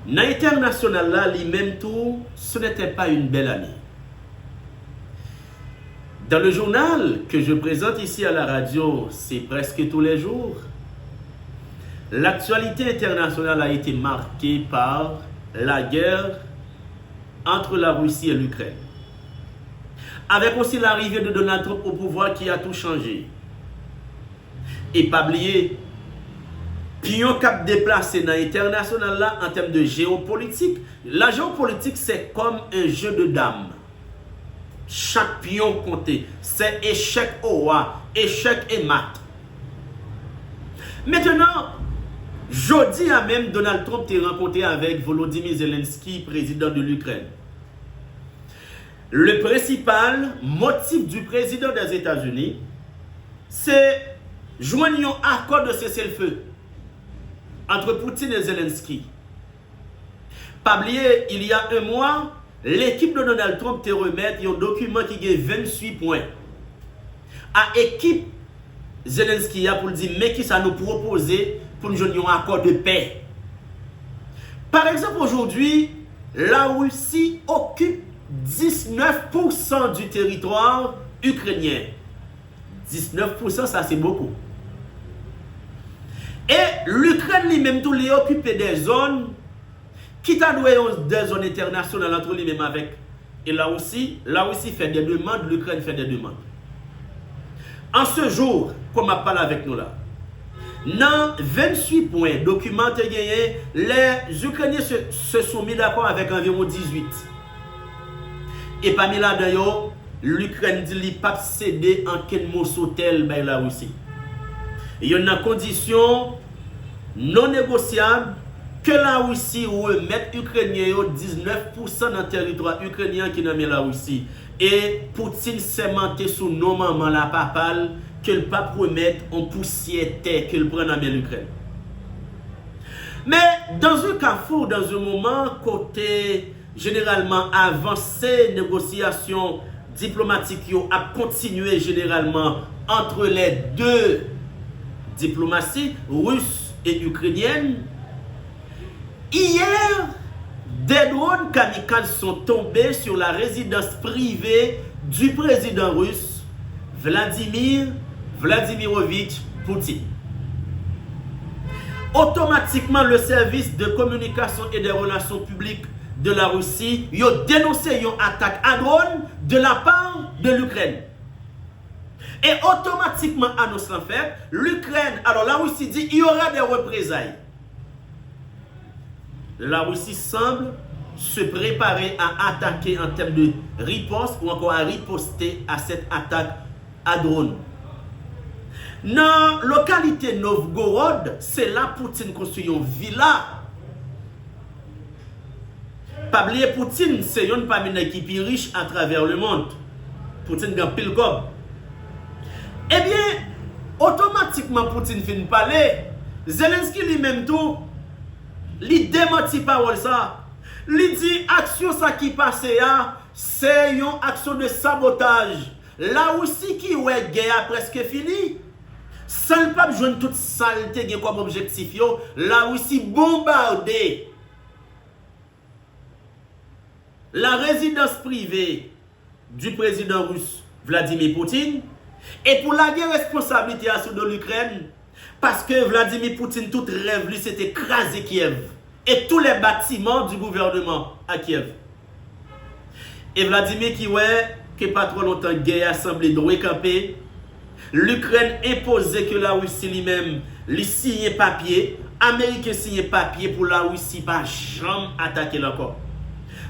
nan entènasyonal la, li menm tou, ce n'était pas une belle année. Dans le journal que je présente ici à la radio, c'est presque tous les jours, l'actualité internationale a été marquée par la guerre entre la Russie et l'Ukraine. Avec aussi l'arrivée de Donald Trump au pouvoir qui a tout changé. E pa bliye, pyon k ap deplase nan entènasyonal la an tèm de jewopolitik. La jewopolitik, c'est comme un jeu de dames. Chak pyon konte. C'est échec au roi, échec et mat. Mentnan, jodi a menm, Donald Trump te rankontre avèk Volodymyr Zelensky, prezidan de Likrèn. Le principal motif du président des États-Unis, se jwenn yon akò de cessez-le-feu entre Poutine et Zelensky. Pa bliye, il y a un mois, lekip de Donald Trump te remèt yon dokiman ki gen venntuit pwen a ekip Zelensky a pou l di men kisa nou pwopoze pou n jwenn yon akò de pè. Par exemple, aujourd'hui, la Russie occupe dix-neuf pour cent du territoire ukrainien. Dix-neuf pour cent, sa se bokou. E Likrèn li menm tou, li okipe de zòn ki ta dwe yon de zòn entènasyonal ant li menm avèk e Larisi. Larisi fè de demann, Likrèn fè de demann. An se jou, kòm m ap pale avèk nou la, nan venntuit pwen, dokiman te genyen, les Ukrainiens se, se sont mis d'accord avec environ dix-huit. E pami ladan yo, Likrèn di li p ap sede ankenn moso tè bay Larisi. Youn nan kondisyon non negosyab ke Larisi remèt Ikrenyen yo diznèf pousan nan tèritwa ikrenyen an ki nan men Larisi. E Putin sèmante sou non manman l a papa l ke l p ap remèt on pousyè tè ke l pran nan men Likrèn. Men, dans un carrefour, dans un moment kote jeneralman avanse negosyasyon diplomatik yo ap kontinye jeneralman entre les deux diplomaties, russe et ukrainienne. Hier, des drones kamikazes sont tombés sur la résidence privée du président russe, Vladimir Vladimirovitch Poutine. Otomatikman, le service de communication et des relations publiques de la Russie, yo denonse yon atak a drone de la part de l'Ukraine. E otomatikman, anons lan fèt, Likrèn, alò, Larisi di, il y aura des représailles. Larisi sanble se prepare a atake an tèm de riposte ou ankò a riposte a cette attaque à drone. Nan lokalite Novgorod, se la Putin konstwi yon vila. Pa bliye, Putin se yonn pami nèg ki pi rich atravè lemond. Putin gen anpil kòb. Ebyen, otomatikman Putin fin pale, Zelensky li menm tou, li demanti pawòl sa. Li di aksyon sa ki pase a, se yon aksyon de sabotaj. Larisi ki wè gè a prèske fini, san l p ap jwenn tout sa l te gen kòm objektif yo, Larisi bonbade la résidence privée du président russe Vladimir Poutine, e pou lage responsablite a sou do Likrèn, paske Vladimir Poutine, tout rèv li, se te kraze Kiev e tous les bâtiments du gouvernement à Kiev. E Vladimir ki wè ke pa twò lontan gè a sanble dwe kanpe, Likrèn enpoze ke Larisi li menm, li siyen papye, Ameriken siyen papye pou Larisi pa janm atake l ankò.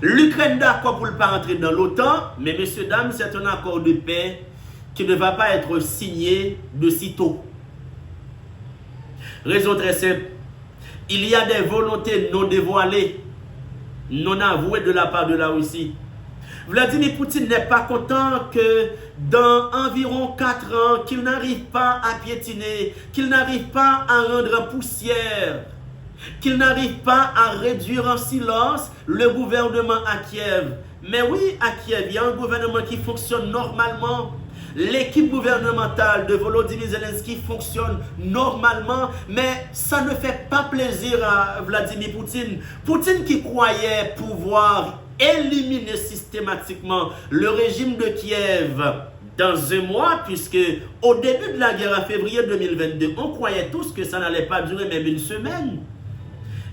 Likrèn dakò pou l pa antre nan l'OTAN, men mesye dam, c'est un accord de paix qui ne va pas être signé de sitôt. Rezon trè senp, il y a des volontés non dévoilées, non avouées de la part de la Russie. Vladimir Poutine n'est pas content que dans environ quatre ans, qu'il n'arrive pas à piétiner, qu'il n'arrive pas à rendre en poussière, qu'il n'arrive pas à réduire en silence le gouvernement à Kiev. Mais oui, à Kiev, il y a un gouvernement qui fonctionne normalement. L'équipe gouvernementale de Volodymyr Zelensky fonctionne normalement, mais ça ne fait pas plaisir à Vladimir Poutine. Poutine qui croyait pouvoir éliminer systématiquement le régime de Kiev dans un mois, puisque au début de la guerre en février deux mille vingt-deux, on croyait tous que ça n'allait pas durer même une semaine.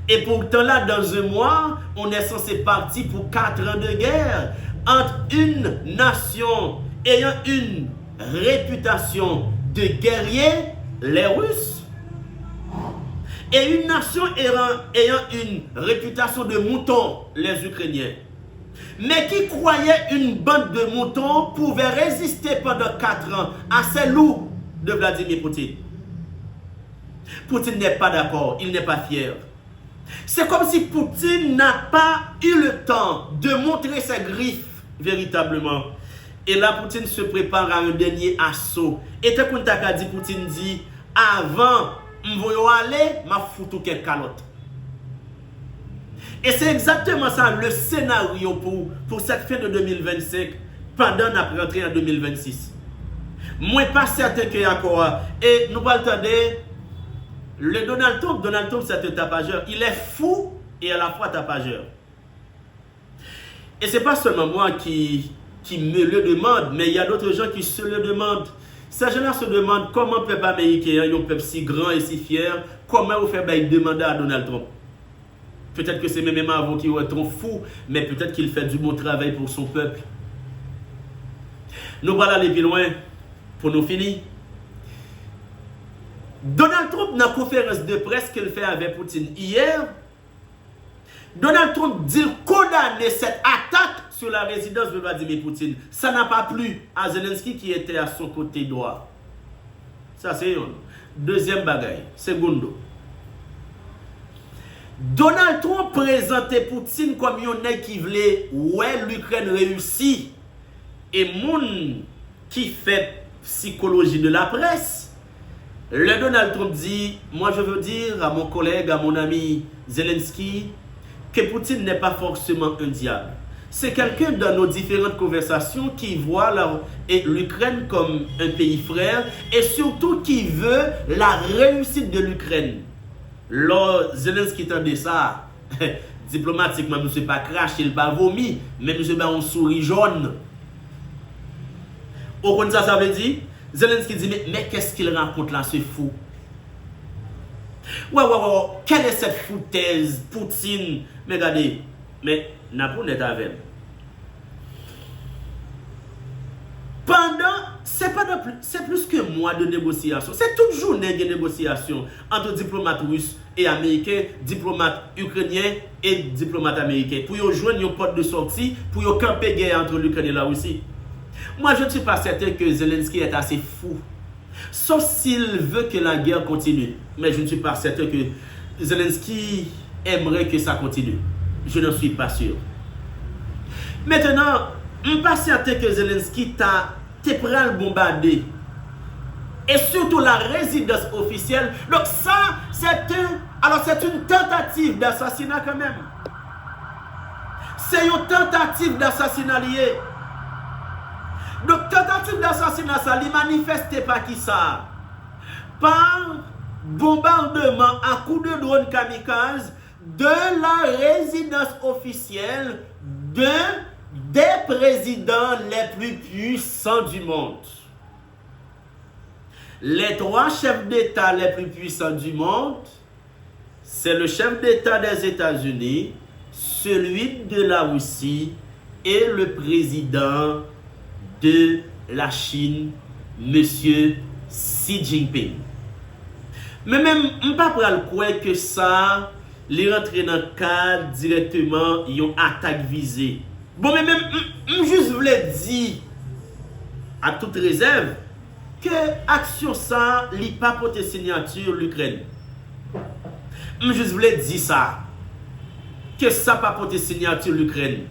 Et pourtant, là, dans un mois, on est censé partir pour quatre ans de guerre entre une nation ayant une réputation de guerrier, les Russes, et une nation ayant, ayant une réputation de mouton, les Ukrainiens. Mais qui croyait une bande de moutons pouvait résister pendant quatre ans à ces loups de Vladimir Poutine. Poutine n'est pas d'accord, il n'est pas fier. C'est comme si Poutine n'a pas eu le temps de montrer ses griffes véritablement. Et là, Poutine se prépare à un dernier assaut. E tankou n ta ka di, Poutine di, avan m voye w ale, m ap fout ou kèk kalòt. E se egzakteman sa le scénario pou, pou cette fin de deux mille vingt-cinq, pandan n ap rantre an deux mille vingt-six. Mwen pa sèten ke akò a, e nou pral tande, le Donald Trump, Donald Trump c'est un tapageur, il est fou et à la fois tapageur. Et c'est pas seulement moi qui, qui me le demande, mais il y a d'autres gens qui se le demandent. Ces gens-là se demandent comment pèp ameriken an, yon pèp si gran e si fyè, kòman yo fè bay de manda a Donald Trump. Peut-être que c'est même Marco qui est trop fou, mais peut-être qu'il fait du bon travail pour son peuple. Nou pral ale pi lwen pou nou fini. Donald Trump, nan konferans de près ke l fè avè Putin yè, Donald Trump di l kondane cette attaque sur la résidence de Vladimir Poutine. Ça n'a pas plu à Zelensky qui était à son côté droit. Sa se yonn. Dezyèm bagay, segundo. Donald Trump prezante Putin kòm yon nèg ki vle wè Likrèn reyisi. E moun ki fè psychologie de la presse, lè Donald Trump di, moi je veux dire à mon collègue, à mon ami Zelensky, que Poutine n'est pas forcément un diable. C'est quelqu'un dans nos différentes conversations qui voit la, et l'Ukraine comme un pays frère et surtout qui veut la réussite de l'Ukraine. Lò Zelensky tande sa, diplomatikman, misye pa krache, l pa vomi, men misye bay yon souri jòn. Ou konn sa sa vle di? Zelensky di, mais, mais qu'est-ce qu'il raconte là, ce fou? Wè, wè, wè, wè, quelle est cette foutaise, Poutine? Men gade, men n ap onèt avè l. Pandan, se pandan pli, se plis ke mwa de negosyasyon. Se tout jounen gen negosyasyon ant diplomat ris e ameriken, diplomat ikrenyen e diplomat ameriken, pou yo jwenn yon pòt de sòti, pou yo kanpe gè a ant Likrèn e Larisi. Moi, je ne suis pas certain que Zelensky est assez fou. Sauf s'il veut que la guerre continue. Mais je ne suis pas certain que Zelensky aimerait que ça continue. Je n'en suis pas sûr. Maintenant, m pa sèten ke Zelensky ta, te pral bonbade. Et surtout la résidence officielle. Donc ça, c'est un, alors c'est une tentative d'assassinat quand même. Se yon tantativ d asasina li ye. Donk, tantativ d asasina sa, li manifeste pa kisa? Par bombardement à coups de drone kamikaze de la résidence officielle d'un des présidents les plus puissants du monde. Les trois chefs d'État les plus puissants du monde, c'est le chef d'État des États-Unis, celui de la Russie et le président de la Chine, Monsieur Xi Jinping. Men menm, m pa pral kwè ke sa, li rantre nan kad dirèkteman yon atak vize. Bon, men menm, m, m jis vle di, ak tout rezèv, ke aksyon sa, li pa pote siyati Likrèn. M jis vle di sa, ke sa pa pote siyati Likrèn.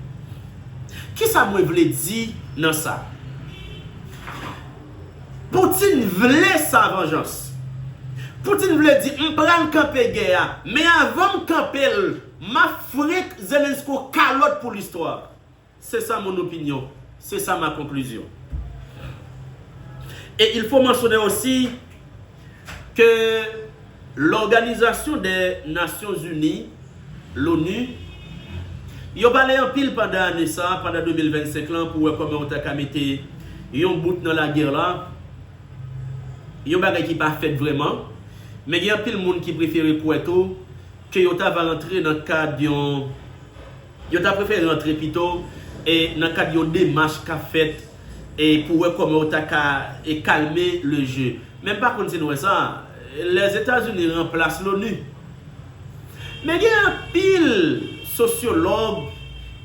Kisa mwen vle di nan sa? Putin vle sa vanjans. Putin vle di, m pral kanpe gè a, men avan m kanpe l, m ap frenk Zelensky kalòt pou listwa. C'est ça mon opinion. C'est ça ma conclusion. Et il faut mentionner aussi que l'Organisation des Nations Unies, l'ONU, yo pale anpil pandan ane sa, pandan de mil vennsenk lan, pou wè kòman yo ta ka mete yon bout nan lagè la. Yon bagay ki pa fèt vrèman. Men gen anpil moun ki prefere kwè tou ke yo ta va rantre nan kad yon, yo ta prefere rantre pito, e nan kad yon demach k ap fèt, e pou wè kòman yo ta ka, e, kalme le jeu. Men m pa konn si n wè sa, Lèzetazini ranplas l'ONU. Men gen anpil sosyològ,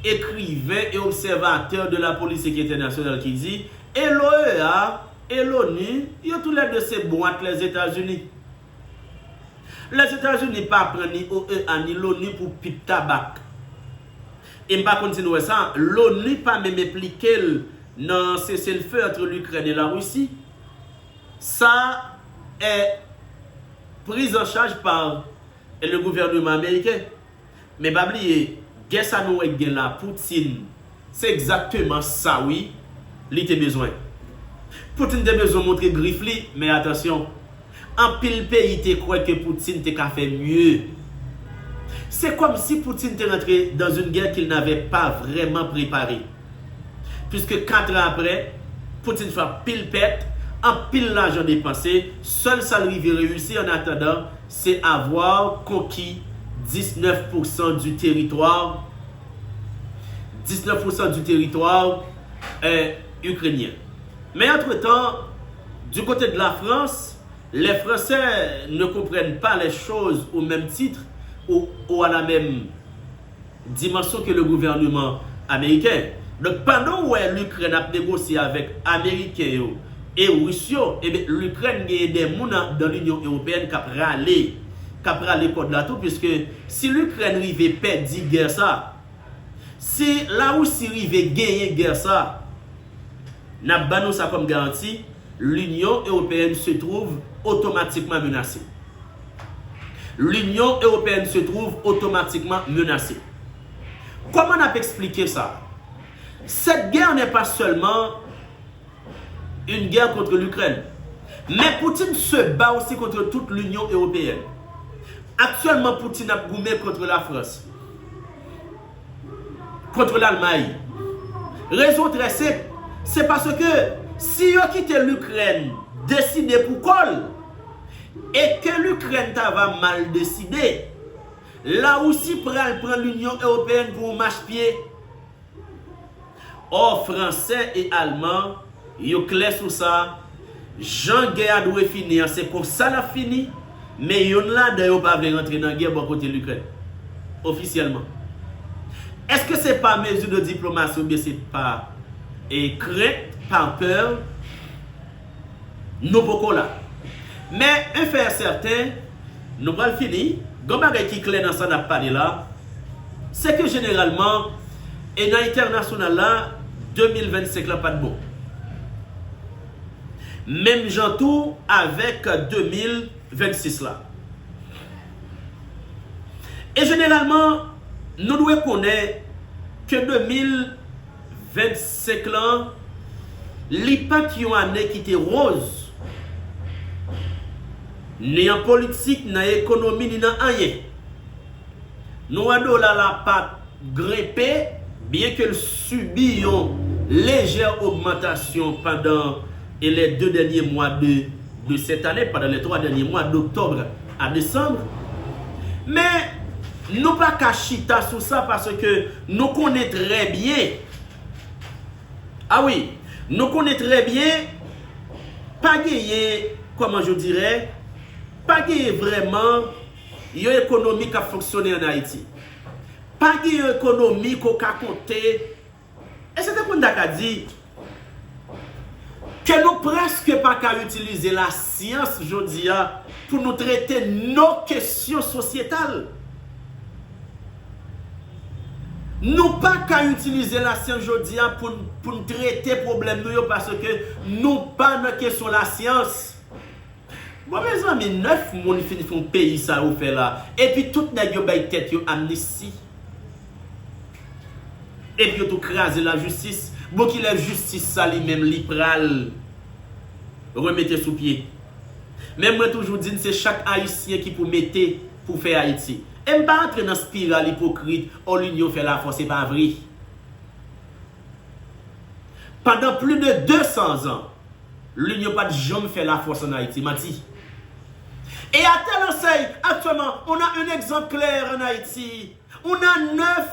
ekriven e obsèvatè de la politique internationale ki di, e l'OEA e l'ONU, yo toulède se bwat Lèzetazini. Lèzetazini pa pran ni OEA ni l'ONU pou pip tabak. E m pa konn si n wè sa, l'ONU pa menm enplike l nan cessez-le-feu entre l'Ukraine et la Russie. Ça est pris en charge par le gouvernement américain. Men pa bliye, gè sa nou wè k gen la, Putin, se egzakteman sa wi li te bezwen. Putin te bezwen montre grif li, men atansyon, anpil peyi te kwè ke Putin te ka fè mye. Se kòmsi Putin te rantre dans une guerre qu'il n'avait pas vraiment préparée. Puiske kat an apre, Putin fè anpil pèt, anpil lajan depanse, sèl sa l rive reyisi an atandan, se avoir konki diznèf pousan di teritwa, diznèf pousan di teritwa, euh, ukrainien. Men antretan, du côté de la France, les Français ne comprennent pas les choses au même titre ou, ou à la même dimension que le gouvernement américain. Donk, pandan w wè Likrèn ap negosye avèk Ameriken yo e Ris yo, ebyen, Likrèn genyen de moun nan, dans l'Union européenne k ap rale, k ap rale kòd la tou, piske si Likrèn rive pèdi gè sa, si Larisi rive genyen gè sa, n ap ban nou sa kòm garanti, l'Union européenne se trouve automatiquement menacée. L'Union européenne se trouve automatiquement menacée. Kòman n ap eksplike sa? Cette guerre n'est pas seulement une guerre contre l'Ukraine, mais Poutine se bat aussi contre toute l'Union européenne. Aktyèlman, Poutine ap goumen kont Lafrans, kont Lalmay. Rezon trè senp, se paske si yo kite Likrèn deside pou kò l, e ke Likrèn ta va mal deside, Larisi pral pran Linyon Ewopeyèn pou yon machpye. Ò, Fransè e Alman, yo klè sou sa. Jan gè a dwe fini an, se konsa l ap fini, men yonn ladan yo pa vle rantre nan gè bò kote Likrèn, ofisyèlman. Èske se pa mezi de diplomasi oubyen se pa, e, krent, pa pè? Nou poko la. Men, un fait est certain, nou pral fini. Gon bagay ki klè nan sa n ap pale la, se ke jeneralman, e nan entènasyonal la, de mil vennsenk la pa t bon. Menm jan tou avèk de mil vennsis la. E jeneralman, nou dwe konnen ke de mil vennsenk lan, li pa t yon ane ki te woz. Ni an politik, nan ekonomi, ni nan anyen. Nou wè dola la pa t grenpe, byenke l sibi yon lejè ogmantasyon pandan, e, les deux derniers mois de, de cette année, pandan les trois derniers mois, d'octobre à décembre. Men, nou pa ka chita sou sa paske nou konnen trè byen, a wi, nou konnen trè byen, pa genyen, comment je dirais, pa genyen vrèman yon ekonomi k ap fonksyone ann Ayiti. Pa gen yon ekonomi ke w ka konte. E se tankou n ta ka di ke nou prèske pa ka itilize lasyans jodi a pou nou trete nos questions sociétales. Nou pa ka itilize lasyans jodi a pou n, pou n trete pwoblèm nou yo paske nou pa nan kesyon lasyans. Bon, mezanmi, nèf moun fin fè yon peyi sa yo fè la, epi tout nèg yo bay tèt yo amnisti. Epi yo tou kraze lajistis. Bon, kilè jistis sa li menm li pral remete sou pye? Men mwen toujou di n se chak Ayisyen ki pou mete pou fè Ayiti. E m pa antre nan spiral ipokrit, o, linyon fè lafòs, se pa vre. Pandan plis de de san zan, Linyon pa t janm fè lafòs ann Ayiti, manti. Et à telle enseigne, actuellement, on a un exemple clair en Haïti. On a neuf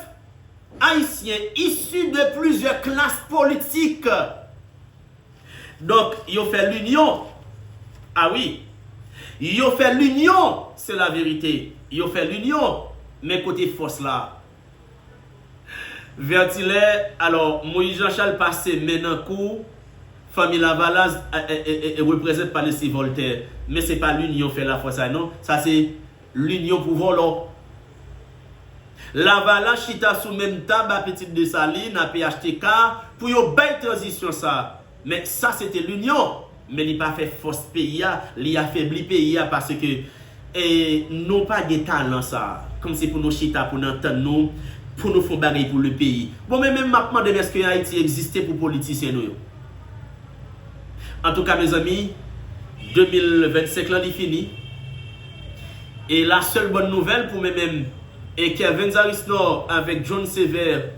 Haïtiens issus de plusieurs classes politiques. Donk, yo fè linyon. A wi. Yo fè linyon, c'est la vérité. Yo fè linyon. Men kote fòs la? Vètilè, alò, Moyiz Janchal pase men nan kou, fanmi Lavalas, e, e, e, e, reprezante pa Lesi Vòltè. Men se pa linyon fè lafòs sa non. Sa se linyon pou vòlò. Lavalas chita sou menm tab a Pitit Desalin, a P H T K, pou yo bay tranzisyon sa. Men sa se te linyon, men li pa fè fòs peyi a, li afebli peyi a paske, e, nou pa gen talan sa. se pou nou chita, pou n antann nou, pou nou fè yon bagay pou le peyi. Bon, men menm m ap mande m èske Ayiti egziste pou politisyen nou yo. Antouka, mezanmi, de mil vennsenk lan li fini. E la sèl bòn nouvèl pou mwen menm, e Kervens Arisnor avèk John Sévère,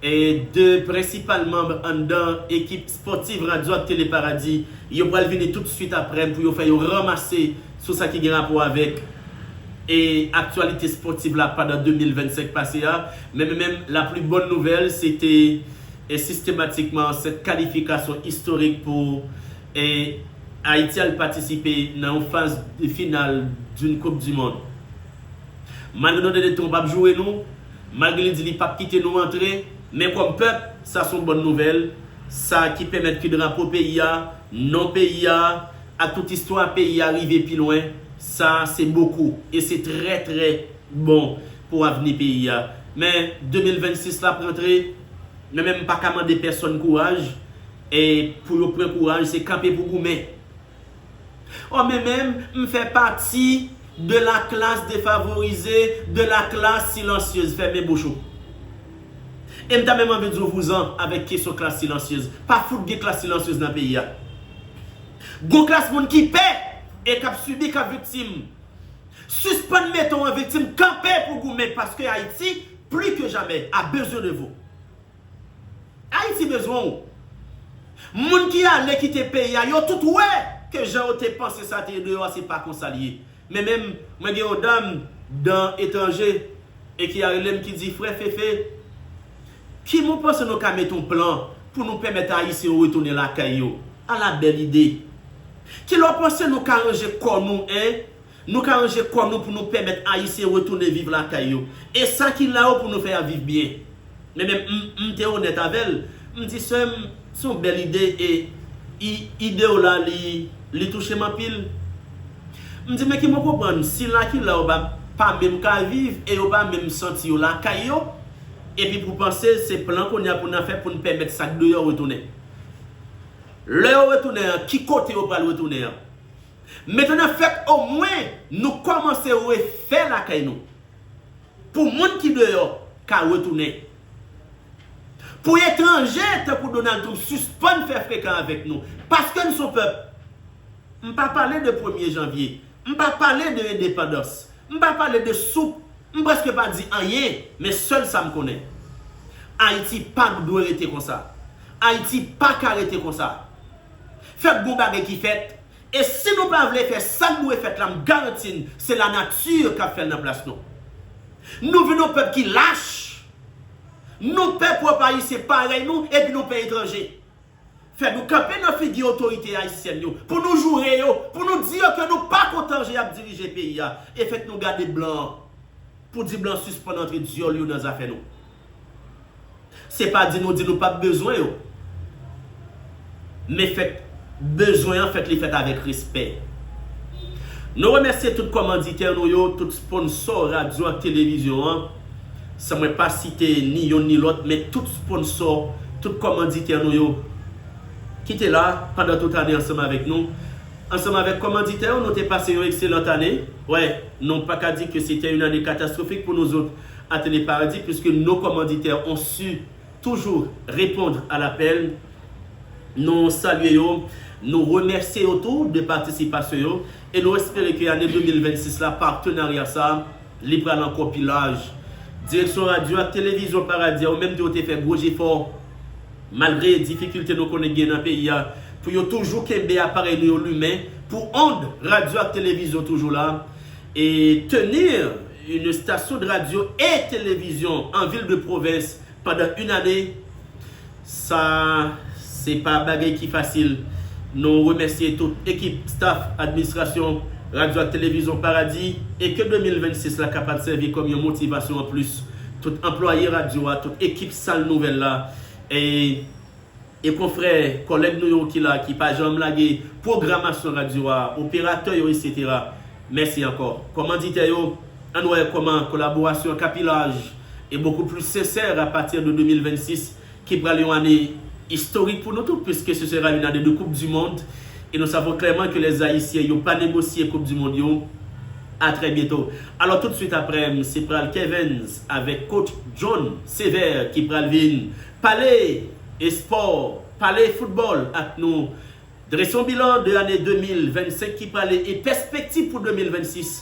e de prensipal manm anndan ekip spòtif Radyo ak Tele Paradi, yo pral vini tout swit aprè m pou yo fè yon ranmase sou sa ki gen rapò avèk e aktyalite spòtif la pandan de mil vennsenk pase a. Men, men, men, la pli bòn nouvèl, se te, e sistematikman, sèt kalifikasyon istorik pou, e Ayiti al patisipe nan yon faz de final d'une Coupe du Monde. Malgre Donald Trump ap joure nou, malgre li di li p ap kite nou antre, men kòm pèp, sa se yon bòn nouvèl. Sa ki pèmèt ke drapo peyi a, non peyi a, ak tout istwa peyi a rive pi lwen, sa se bokou. E se trè, trè bon pou avni peyi a. Men de mil vennsis la ap rantre, men menm m pa ka mande pèsonn kouraj, e pou yo pran kouraj, se kanpe pou goumen. O, men menm, m fè pati de la classe défavorisée, de la classe silencieuse. Fèmen bouch ou. E m ta menm anvi di w vouzan avèk kesyon klas silansyez. Pa fout gen klas silansyez nan peyi a. Gon klas moun ki pè e k ap sibi, k ap viktim. Sispann mete w an viktim, kanpe pou goumen, paske Ayiti, plus que jamais, a besoin de vous. Ayiti bezwen w. Moun ki ale kite peyi a, yo tout wè ke jan yo te panse sa te ye deyò a, se pa konsa l ye. Men menm, mwen gen yon dam dan etranje e ki a rele m, ki di, "Frè Fefe, kòman w panse nou ka mete yon plan pou nou pèmèt Ayisyen yo retounen lakay yo?" Ala bèl ide! Kilè w panse nou ka ranje kò nou, en? Nou ka ranje kò nou pou nou pèmèt Ayisyen retounen viv lakay yo. E sa ki la yo pou nou fè a viv byen. Men menm m, m te onèt avè l. M di, "Sè m, se yon bèl ide e i, ide w la, li, li touche m anpil." M di, "Men ki mwen konprann, si la ki la yo pa, pa menm ka viv e yo pa menm santi yo lakay yo, epi pou panse se plan kounye a pou n a fè pou n pèmèt sa k deyò retounen. Lè yo retounen an, ki kote yo pral retounen an?" Mentnan fèk omwen nou kòmanse refè lakay nou. Pou moun ki deyò ka retounen. Pou etranje tankou Donald Trump sispann fè frekan avèk nou. Paske n se yon pèp. M pa pale de premye janvye. M pa pale de endepandans. M pa pale de soup. M prèske pa di anyen, men sèl sa m konnen. Ayiti pa dwe rete konsa. Ayiti pa ka rete konsa. Fèk gon bagay ki fèt. E si nou pa vle fè sa k dwe fèt la, m garanti n, se lanati k ap fè l nan plas nou. Nou vin yon pèp ki lach. Nou pè pwòp Ayisyen parèy nou, epi nou pè etranje. Fè nou kanpe nan figi otorite ayisyèn yo, pou nou joure yo, pou nou di yo ke nou pa kontan jan y ap dirije peyi a, e fèk nou gade blan an, pou di blan sispann antre dyòl yo nan zafè nou. Se pa di nou di nou p ap bezwen yo, men fèk bezwen an fèk li fèt avèk respè. Nou remèsye tout kòmanditè nou yo, tout sponsò radyo ak televizyon an, san mwen pa site ni yonn ni lòt, men tout sponsò, tout kòmanditè nou yo ki te la pandan tout ane ansanm avèk nou. Ansanm avèk kòmanditè yo, nou te pase yon ekselant ane. Wè, nou pa ka di ke se te yon ane katastwofik pou nou zòt a Tele Paradi, puiske nos commanditaires ont su toujours répondre à l'appel. Nou salye yo, nou remèsye yo tou de patisipasyon yo, e nou espere ke ane de mil vennsis la, patenarya sa, li pral ankò pi laj. Direksyon radyo ak televizyon Paradi a, yo menm tou, yo te fè gwo jefò, malgre difikilte nou konnen gen nan peyi a, pou yo toujou kenbe aparèy nou yo limen, pou ond radyo ak televizyon toujou la, e tenir une station de radio et télévision en ville de province pandan yon ane, sa, se pa bagay ki fasil. Nou remèsye tout ekip, staff, administrasyon Radyo ak Televizyon Paradi, e ke de mil vennsis la kapab sèvi kòm yon motivasyon anplis. Tout anplwaye radyo a, tout ekip sal nouvèl la, e e konfrè, kòlèg nou yo ki la, ki pa janm lage pwogramasyon radyo a, operatè yo, etsetera. Mèsi ankò. Kòmanditè yo, ann wè kòman kolaborasyon an ka pi laj e beaucoup plus sincère à partir de de mil vennsis, ki pral yon ane istorik pou nou tout, puisque ce sera une année de Coupe du Monde. Et nous savons clairement que les Haïtiens, yo pa negosye Koup di Mond yo. A trè byento. Alò, tout swit aprè m, se pral Kevens avèk coach John Sévère ki pral vin pale espò, pale foutbòl ak nou. Drese yon bilan de ane de mil vennsenk ki prale e pèspektiv pou de mil vennsis.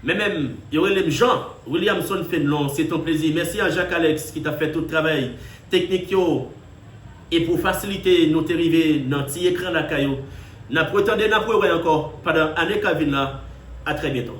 Men menm, yo rele m Jean Williamson Fenlon, se ton plezi. Mèsi a Jacques Alex ki t ap fè tout travay teknik yo e pou fasilite nou te rive nan ti ekran lakay ou. N ap retande, n ap rewè ankò pandan ane k ap vin la. A trè byento.